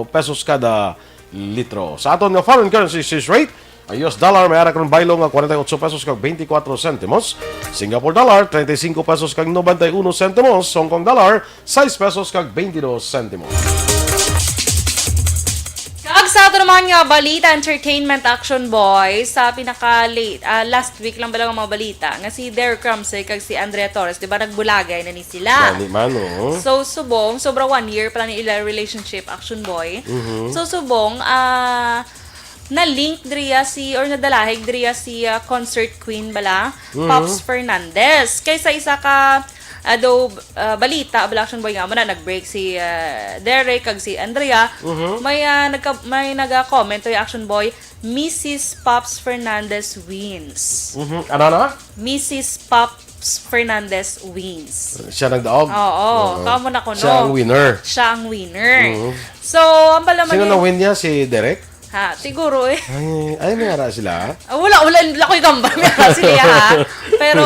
pesos kada litro. Sa aton nga foreign currency exchange rate, ang U S dollar may ara karon baylo nga kwarenta y ocho pesos kag twenty-four sentimos, Singapore dollar treinta y cinco pesos kag noventa y uno sentimos, Hong Kong dollar sais pesos kag twenty-dos sentimos. Kag sa ato naman nga balita, entertainment, Action Boy, sa pinaka late, ah, last week lang bala nga mga balita nga si Derek Ramsey kag si Andrea Torres, di ba, nagbulagay na ni sila. Gani man, oo. So, subong, sobra one year pala ni ila relationship, Action Boy. Mhm. So, subong, ah, na-link diriya si, or nadalahig diriya si, ah, concert queen bala, Mhm. Pops Fernandez. Kay sa isa ka, ah, daw, ah, balita bala, Action Boy, nga mo na nag-break si, ah, Derek kag si Andrea. Mhm. May, ah, nagka-, may naga-comment to, Action Boy, "Missus Pops Fernandez wins." Mhm. Ano na? "Missus Pops Fernandez wins." Siya nagdaog? Oo, Oo. kamo na kuno. Siya ang winner. Siya ang winner. Mhm. So, ang pala man Sino ni na-win niya? Si Derek? Ha, siguro eh. Ay, ay, may ara sila? Ah, wala, wala, wala ko'y gamba. May ara sila, ha? Pero,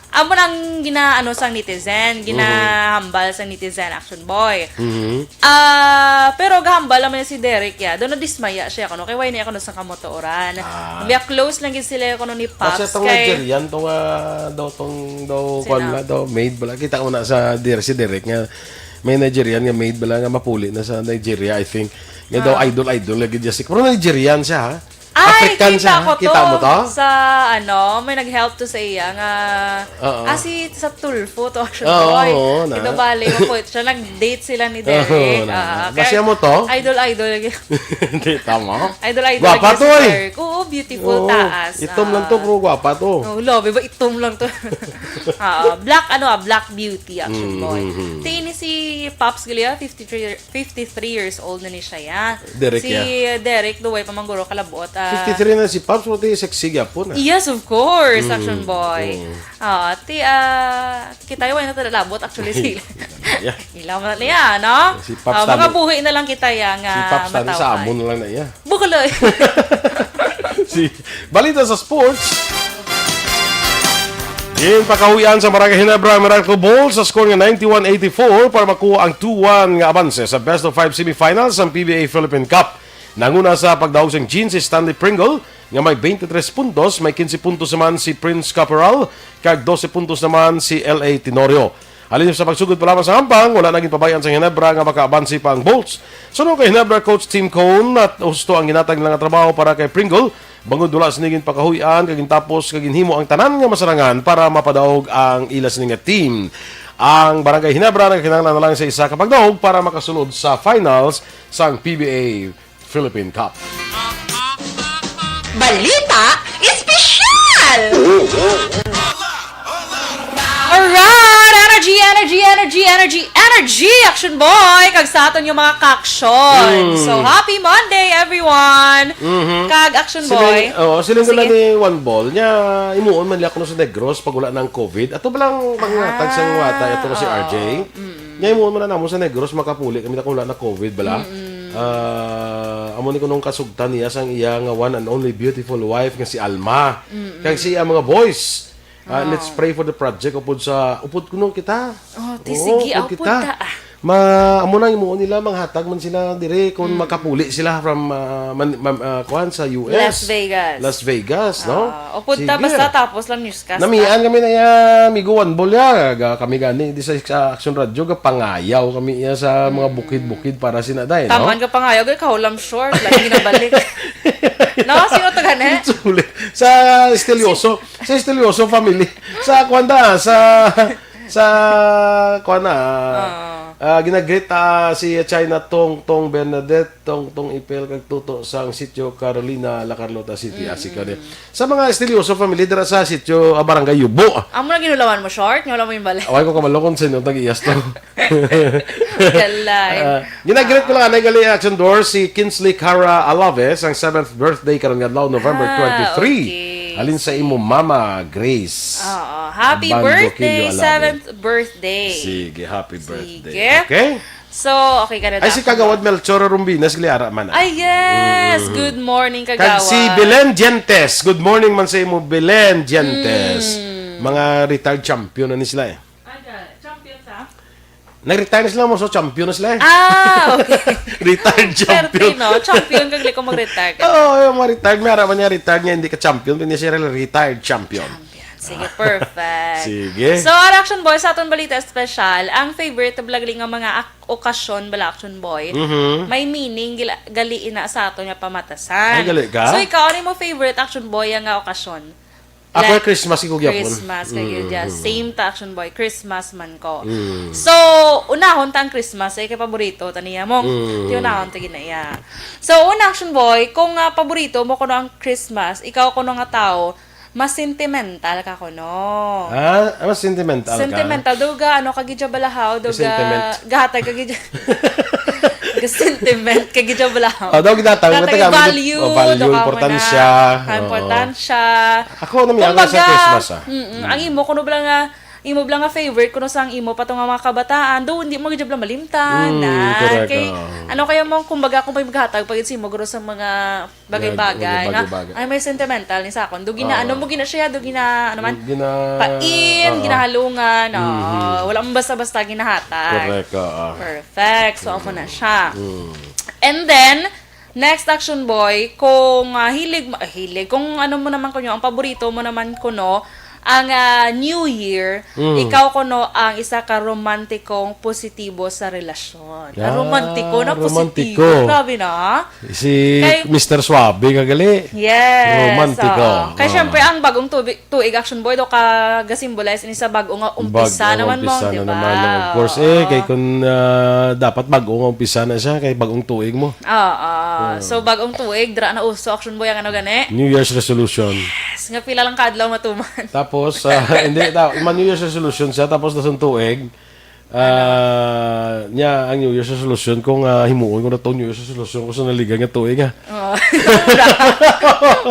amo nang ginaano sang netizen, Mhm. ginahambal sang netizen, Action Boy. Mhm. Ah, pero gahambal naman si Derek, ya. Daw nadismaya siya, kuno, kay wala niya kuno sa kamotoran. Ah. Biya close lang gid sila kuno ni Kasi Pops, tong kay Nigerian, tong, ah, daw, tong, daw, Sino? kwan na, daw, maid bala. Kita ko na sa Dir-, si Derek nga may Nigerian nga maid bala nga mapuli na sa Nigeria, I think. Nga daw Ah. idol-idol lagi dyan si, pero Nigerian siya, ha? Ay, African kita siya, ha? ko to. Kita mo to? Sa, ano, may nag-help to sa iya nga, Oo. ah, si, sa Tulfo to, Action Oo, Boy. oo, na. Ito bali, mapuli siya. Nag-date sila ni Oo, Derek. na. Ah, Basiya kaya mo to? idol-idol lagi. Hindi, tama. Idol-idol Gwapa lagi to, si eh. Derek. Oo, beautiful, Oo, taas. itom lang to, Ah. pero gwapa to. Oh, love, iba itom lang to. Ah, black, ano, ah, black beauty, Action Mm, Boy. mm, mm. Ti ini si Pops Galea, fifty-three, fifty-three years old na ni siya, ya. Derek, Si ya. Derek, duway pa man guro kalabot, ah. Fifty-three na si Pops, pati sexy gyapon, ah. Yes, of course, Mm, Action Boy. mm. Ah, ti, ah, kita yung wala na talabot, actually, si Yeah. Ilaw na niya, no? Si Pops Ah, mga Tani. buhi na lang kita, ya, nga Si Pops Tani sa matawahan. amon lang na iya. Bukaloy. Si, balita sa sports. Ginpakahuyan sa Barangay Ginebra ang Meralco Bulls sa score nga ninety-one eighty-four para makuha ang two one nga abanse sa best of five semifinals sang P B A Philippine Cup. Nanguna sa pagdaog sang jeans si Stanley Pringle nga may twenty-three puntos, may quince puntos naman si Prince Caporal, kag dose puntos naman si L A Tenorio. Halin sa pagsugod pa lamang sa hampang, wala na ginpabayan sa Ginebra nga makaabansi pa ang Bolts. Suno kay Ginebra coach Tim Cone, at husto ang ginatag nila nga trabaho para kay Pringle, bangod wala sini ginpakahuy-an kag gintapos kag ginhimo ang tanan nga masarangan para mapadaog ang ila sini nga team. Ang Barangay Ginebra nagkinahanglan na lang sa isa ka pagdaog para makasulod sa finals sang P B A Philippine Cup. Balita Espesyal! Alright! Energy, energy, energy, energy, energy! Action Boy! Kag sa aton yung mga kaksyon. Mm. So, happy Monday, everyone! Mhm. Kag Action Siling, Boy. Oo, siling ko Sige. lang ni One Ball. Nya, imuon man niya kuno sa Negros pag wala nang COVID. Ato ba lang manghatag sang Ah, wata? Ato ko si oo. R J. Mm. Nya, imuon man na namo sa Negros, makapuli kami na kung wala na COVID, bala? Mm-mm. Ah, amo ni kunong kasugtan niya sang iya nga one and only beautiful wife nga si Alma. Mm-mm. Kag si iya mga boys. Ah, Ah. let's pray for the project upod sa, upod kuno kita. Oh, ti, Oo, sige, upod upod kita. ta, ah. Ma, amo na, imuon nila, manghatag man sila dire kung Mm. makapuli sila from, ah, man, man, ah, kuan sa U S. Las Vegas. Las Vegas, no? Ah, upod ta, Sige. basta tapos lang newscast, Namian ah. kami na iya, amigo One Ball, ya. Ga, kami gani, di sa, sa Action Radio, ga pangayaw kami iya sa mga Mm. bukid-bukid para sina day, no? Taman ka pangayaw, ga kahulam short, lagi ginabalik. No? Sino to gani? Sulit. Sa Estelioso. Sa Estelioso family. Sa, kuwan da, sa, Sa, kuwan na, ah, ginagreet, ah, si China Tong Tong Bernadette, Tong Tong Ipel, kag Tuto sang Sitio Carolina, La Carlota City. Ah, si Kani. Sa mga Estilioso family, dira sa sitio, ah, Barangay Yubo. Amo na ginulawan mo, short? Nga wala mo yung balik. Away ko kamalokon sa inyo, tag-iyas to. Galay. Ah, ginagreet ko lang anay gali, Action Boy, si Kinsley Cara Alaves, ang seventh birthday karon nga adlaw, November Ah, twenty-three. Okay. Halin sa imo mama, Grace. Oo. Happy Bando birthday, Quillo Alaves. Seventh birthday. Sige, happy Sige. birthday. Okay? So, okay ka na Ay, dapat. si Kagawad Melchor Rumbinas, gliara man, ah. Ay, yes. Mm. Good morning, Kag Kagawad. si Belen Dientes. Good morning man sa imo, Belen Dientes. Mm. Mga retired champion na ni sila, eh. Ay, ga-, champion sa? Nag-retire na sila mo, so champion na sila, eh. Ah, okay. Retired champion. Swerte, no? Champion kag liko mag-retire ka. Oo, yung mga retired, may araman niya retired niya, hindi ka champion, hindi siya retired champion. Champion. Sige, perfect. Sige. So, ang Action Boy, sa aton balita special, ang favorite bala gali nga mga ak-, okasyon bala, Action Boy, Mhm. may meaning gila-, gali ina sa aton nga pamatasan. Ay, gali ka? So, ikaw, ano mo favorite, Action Boy, ang nga okasyon? Ako, Like, Christmas, ikaw gyapon. Christmas, kay Mm, Gilda. mm, mm. Same ta, Action Boy. Christmas man ko. Mm. So, unahon ta ang Christmas, eh, kay paborito ta niya mo. Mm. Ti unahon ta gina iya. So, una, Action Boy, kung, ah, paborito mo kuno ang Christmas, ikaw kuno nga tao, mas sentimental ka kuno. Ah, mas sentimental ka? Sentimental. Daw ga, ano, kagidya balahaw, daw Sentiment. ga, gahatag kagidya. Ga sentiment, kagidya balahaw. Oh, daw ginatawag Gahatag na taga-, value, oh, value, daw ka importansya. muna. Ah, Oo. importansya. Ako, nami-, ako sa Kumbaga, Christmas, ah. mm-mm, ang Mm. imo, kuno bala nga, imo bala nga favorite, kuno sa ang imo pa to nga mga kabataan, do, hindi mo gid bala malimtan, Mm, na. correct, Kay, oo. ano kaya mo, kumbaga, kung may maghatag pa gid sa imo, guro sa mga bagay-bagay, Mga nga, bagay-bagay. ay, may sentimental ni sa akon. Do, gina-, Oo. ano mo, gina siya, do, gina-, ano man, Gina-, pain, oo. ginahalungan, oo. Mm-hmm. Wala mo basta-basta ginahatag. Correct, oo. Perfect. So, amo na siya. Mm. And then, Next, Action Boy, kung, ah, hilig mo, ah, hilig, kung ano mo naman kuno, ang paborito mo naman kuno, ang, ah, New Year, Mm. ikaw kuno ang isa ka romantikong positibo sa relasyon. Ah, Ah, romantiko na romantiko. positibo. Grabe na. Si Kay Mister Suave nga gali. Yes, Romantiko. oo. Kay Ah. syempre, ang bagong tubi-, tuig, Action Boy, do ka ga-symbolize ni sa bag-o nga umpisa Bag-o nga naman mo, umpisa di na ba? naman, of course. Eh, kay Oo. kung, ah, dapat bag-o nga umpisa na siya, kay bag-ong tuig mo. Oo. Oo. So, bag-ong tuig, dira na uso, Action Boy, ang ano gani? New Year's resolution. Yes, nga pila lang ka adlaw matuman. Tapos, ah, hindi, ta-, ma-New Year's resolution siya, tapos dasong tuig, Ah, nya ang New Year's resolution ko nga himuon ko na tong New Year's resolution ko sa naligan nga tuig, ah. Oh.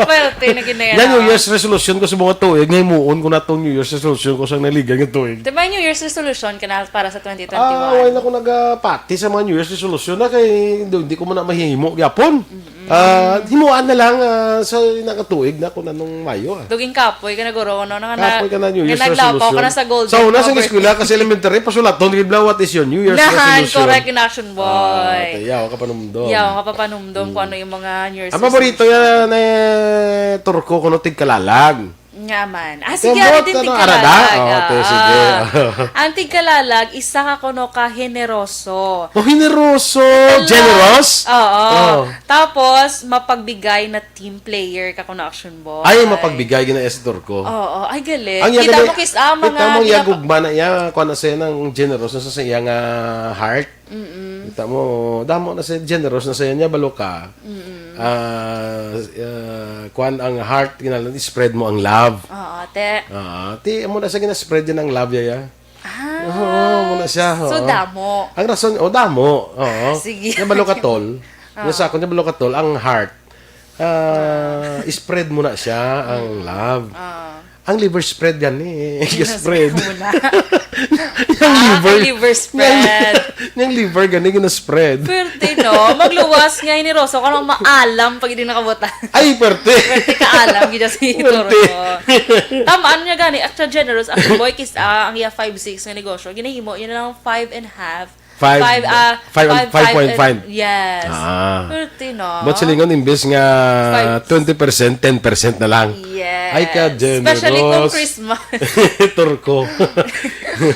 Pwerte na gid na yan, Nya New ah. Year's resolution ko sa mga tuig nga himuon ko na tong New Year's resolution ko sa naligan nga tuig. Di ba New Year's resolution ka na para sa twenty twenty-one? Ah, wala na ko nagapati sa mga New Year's resolution na kay hindi, hindi ko man na mahimo gyapon. Mm. Ah, himuan na lang, ah, sa nakatuig na kung anong Mayo, ah. Duging kapoy ka na, guro, no? Nga na-, Kapoy ka na, New nga Year's naglapaw ka resolution. na sa Golden Sa una, sa Cover. eskwela, kasi elementary, pasulat, di ba, what is your New Year's Nahan, resolution? correct, in Action Boy. Ah, tayaw ka panumdum. Yaw, kapapanumdum kung Mm. ano yung mga New Year's Ang paborito resolution. yan, eh, Turko, kuno tigkalalag. Nga man. Ah, Kaya sige, mo, ano din ano, tigkalalag? arada? Oh, te, Ah, sige. ah. Ang tigkalalag, isa ka kuno ka generoso. Oh, generoso! Hello. Generous? Oo. Oh. Tapos, mapagbigay na team player ka kuno, Action Boy. Ay, mapagbigay gina si Turko. Oo. Ay, galing. Ang Kita yaga mo, na, kis-, ah, mga kita mo, ginapa- yagugma na iya, kuha na siya ng generous na sa, sa iya nga heart. Mm-mm. Kita mo, damo na siya, generous na siya niya, balo ka. Mm-mm. Ah, ah, kuan ang heart, kinahanglan, spread mo ang love. Oo, te. Ah, ti, amo na sa gina-spread yan ang love, yaya. Ah, Oo, amo na siya, so oo. damo. Ang rason, oh, damo. Oo. Sige. Niya balo ka, tol. Oo. Niya sa akon, niya balo ka, tol, ang heart. Ah, spread mo na siya, ang love. Ah. Ang liver spread gani, Yes, spread. mo na. Yung Ah, liver. liver spread. Yung, yung liver gani, gina-spread. Pwerte, no? Magluwas nga, hiniroso ka, no? Maalam pag hindi nakabutan. Ay, pwerte. Pwerte ka alam, gina si Pwerte. Turko. Tamaan niya gani, extra generous, Action Boy, kis-, ah, ang iya five six nga negosyo, ginahimo, yun lang five and a half. Five, Five, ah, five, five, five point five. five and, yes. Ah. Pwerte, no? But silingon, imbes nga Five. twenty percent, ten percent na lang. Yes. Ay, ka-generous. Especially kung Christmas. Turko.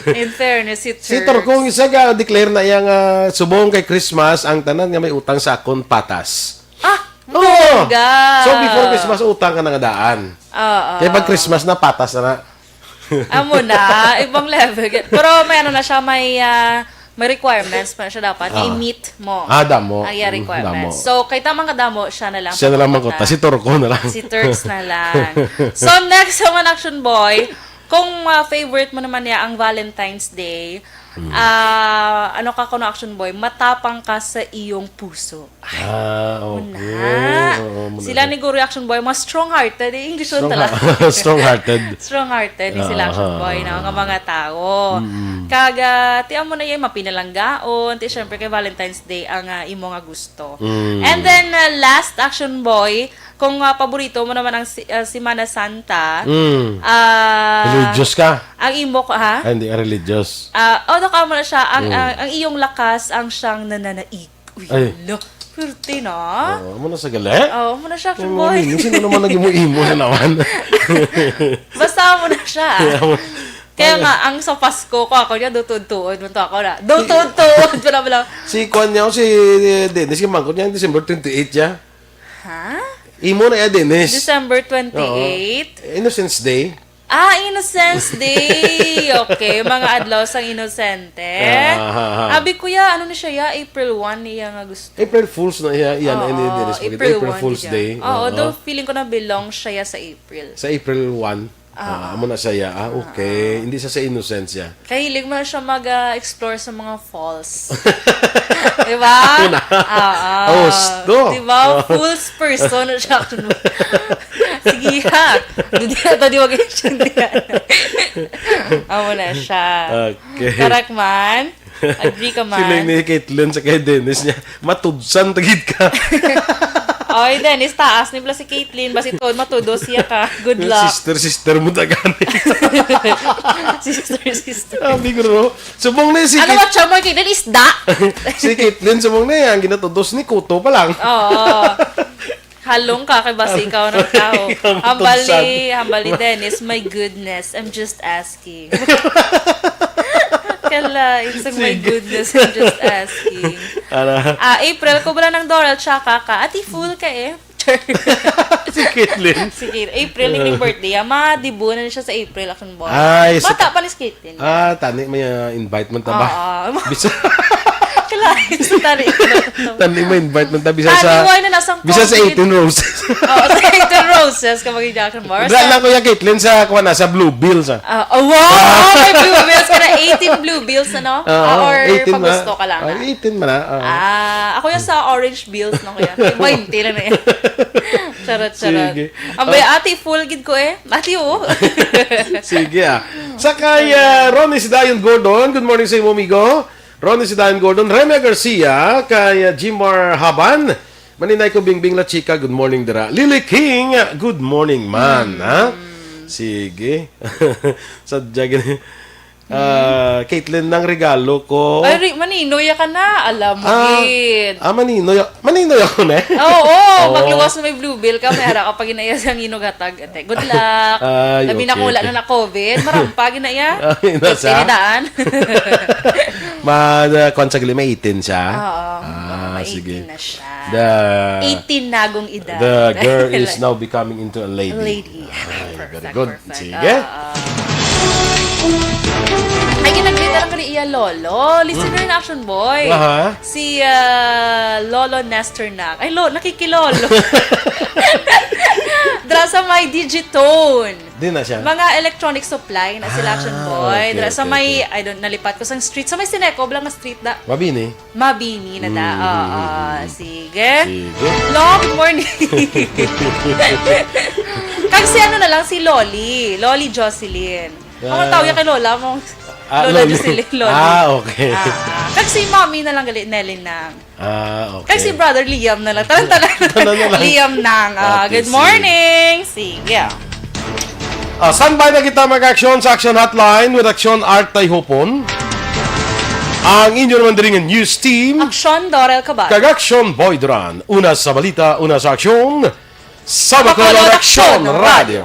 In fairness, it Si Turko, hurts. ang isa ga-declare na iya nga subong kay Christmas, ang tanan nga may utang sa akon patas. Ah, Oo. bongga. So, before Christmas, utang ka na nga daan. Oo. Kaya pag Christmas na, patas na na. Amo na, ibang level. Pero may ano na siya, may, ah, may requirements pa siya dapat. Ah. I-meet mo. Ah, damo. Ang iya Mm, requirements. damo. So, kay tamang kadamo, siya na lang Siya na lang pagkanta. magkuta. Si Turco na lang. Si Turks na lang. So, next naman, Action Boy, kung, ah, favorite mo naman niya ang Valentine's Day, Mm. ah, ano ka kuno, Action Boy, matapang ka sa iyong puso. Ay, Ah, muna. okay. Oo, muna Sila na. ni Guru Action Boy, mas strong-hearted. Eh, English Strong tala. ha-, strong-hearted. Strong-hearted ni sila, Action Aha. Boy, no? Nga mga tao. Mm. Kag, ah, ti amo na yung mapinalanggaon. Ti, syempre, kay Valentine's Day ang, ah, imo nga gusto. Mm. And then, ah, last, Action Boy, kung, ah, paborito mo naman ang si-, ah, Semana Santa, Mm. ah, Religious ka? ang imo ko, ha? Ay, hindi ka religious. Ah, oh, ka mo na siya. Ang, Mm. ang, ang iyong lakas, ang siyang nananaig. Uy, Ay. lo, purti na. Oo, amo na sa gali? Oo, amo na siya, Action Boy. Sino naman nag-imo-imo na naman? Basta amo na siya. Kaya amo- Kaya Ay. nga, ang sa Pasko ko, ako niya, dutuod-tuod, man to ako na. Dutuod-tuod, pala, pala. Si Kwan niya, si Dennis, yung mangkot niya, December twenty-eight niya. Ha? Imo na ya, Dennis. December twenty-eight? Oo. Innocence Day. Ah, Innocence Day. Okay, mga adlaw sang inosente. Ah, ha, ha. Abi, kuya, ano na siya, ya? April one niya nga gusto. April Fools na iya, iyan, Oo, ini, Dennis, April April one Fools niya. Day. Oo, Oo. do feeling ko na belong siya, ya, sa April. Sa April one. Ah. Ah, amo na siya, ya. Ah, okay. Ah. Hindi siya sa Innocence, ya. Kahilig mo na siya mag, ah, explore sa mga falls. Di ba? Ako na. Oo. Gusto. Di ba? Oo. Fools person na siya. Sige, ha? Hindi na to, di wag yung siya. Amo na siya. Okay. Correct man? Agree ka man? Sila ni Caitlyn sa kay Dennis niya. Matudsan, tagid ka. Oy, Dennis, taas ni pala si Caitlyn. Basi tuod, matudos siya ka. Good luck. Sister, sister mo ta gani. Sister, sister. Sabi ko, no? Subong na si Ano Kate-, ba siya mo, Caitlyn? Isda? Si Caitlyn, subong na yan. Ginatudos ni Kuto pa lang. Oo. Halong ka kay basi ikaw ng tao. Ang Hambal ni, matusan. hambal ni Dennis, "My goodness, I'm just asking." Kala, isang, "My Sige. goodness, I'm just asking." Ara. Ah, April, ko bala ng Doral, tsaka ka. Ati, fool ka eh. Si Caitlyn. Sige, April, yung birthday. Ah, madibo na siya sa April, Action Boy. Ay, sa Bata pa ni Caitlyn. Ah, tani may, ah, invite man ta ba? Oo. Bisa Kalain sa tani. Tani may invite man ta. Bisa Tani, sa, why na nasang bisa sa COVID? eighteen Roses. Oo, sa eighteen Roses, kapag hindi ako Mars. Dala lang, Kuya Caitlyn, sa, kuha na, sa Blue Bills, ah. Ah, oh, wow! May Blue Bills ka na. Eighteen Blue Bills, ano? Oo, Ah, or eighteen pag na. gusto ka lang, Ah, ah? eighteen man, ah. Oo. Ah, ako yung sa Orange Bills, no, kuya? Twenty lang na yan. Charot, charot. Sige. Ang bay, Ah. ate, full gid ko eh. Ate, oh. Sige, ah. Sa kay, ah, Ronnie Sidayon Gordon, good morning sa imo, amigo. Ronnie Sidayon Gordon, Remia Garcia, kay, ah, Jimar Haban, Maninay ko, Bingbing La Chica, good morning, dira. Lily King, good morning, man, Hmm. ha? Sige. Sadya gini. Ah, Caitlyn, nang regalo ko. Ay, re-, maninoy ka na. Alam mo, Ah, gid. ah, maninoy, maninoy ako, ne? Oo, Oo. magluwas na may blue bill ka, may ara ka pag inayas ang inugatag. Ate, good luck. Ay, Labi na okay, kung wala okay. na na COVID, marampa, ginaya. Ay, nasa? Pwede daan. Ma, na, kwan sa gali, may eighteen siya? Oo. Ah, May sige. eighteen na siya. The, Eighteen nagong edad. the girl is now becoming into a lady. Lady. Ay, very Perfect, good. perfect. Sige. Oo. Ay, ginagmita lang kani iya, Lolo. Listener Hmm. na, Action Boy. Aha. Si, ah, Lolo Nestor na. Ay, lo, nakikilolo. Dra sa may Digitone. Di na siya. Mga electronic supply na sila, Action Ah, Boy. okay, Dra sa okay, may, okay. I don't, nalipat ko sa street. Sa may Sineco, bala nga street da. Mabini. Mabini na da. Mm, Oo, mm, mm, mm. sige. Sige. Lo, good morning. Kag si ano na lang, si Loli. Loli Jocelyn. Ang Ah. tawag niya kay Lola mo. Ah, Lola Loli. Jocelyn, Loli. Ah, okay. Ah, ah. Kag si Mommy na lang gali, Nelly Nang. Ah, okay. Kag si Brother Liam na lang. Tanan-tanan. Tanan na lang. Liam Nang. Ah, Okay, good sige. morning. Sige. Ah, standby na kita mag-aksyon sa Action Hotline with Action Art Tayhopon. Ang inyo naman diri nga news team. Action Dorel Cabal. Kag Action Boy Duran. Una sa balita, una sa aksyon. Sa Bacolod Bacolod Action Action Radio.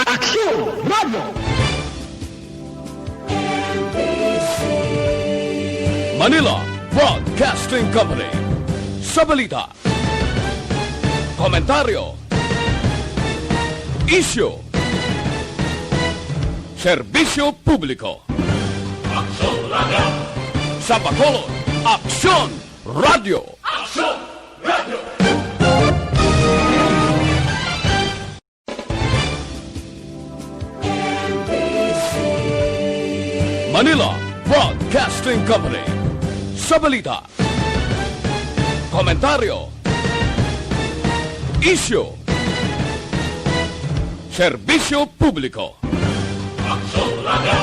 Action Radio. Manila Broadcasting Company. Sa balita, komentaryo, isyu, Serbisyo publiko. Aksyon Radio. Sa Bacolod, Aksyon Radio. Aksyon Radio. Manila Broadcasting Company. Sa balita, komentaryo, isyu, serbisyo publiko. Aksyon Radio.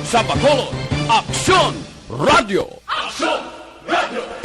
Sa Bacolod, Aksyon Radio. Aksyon Radio.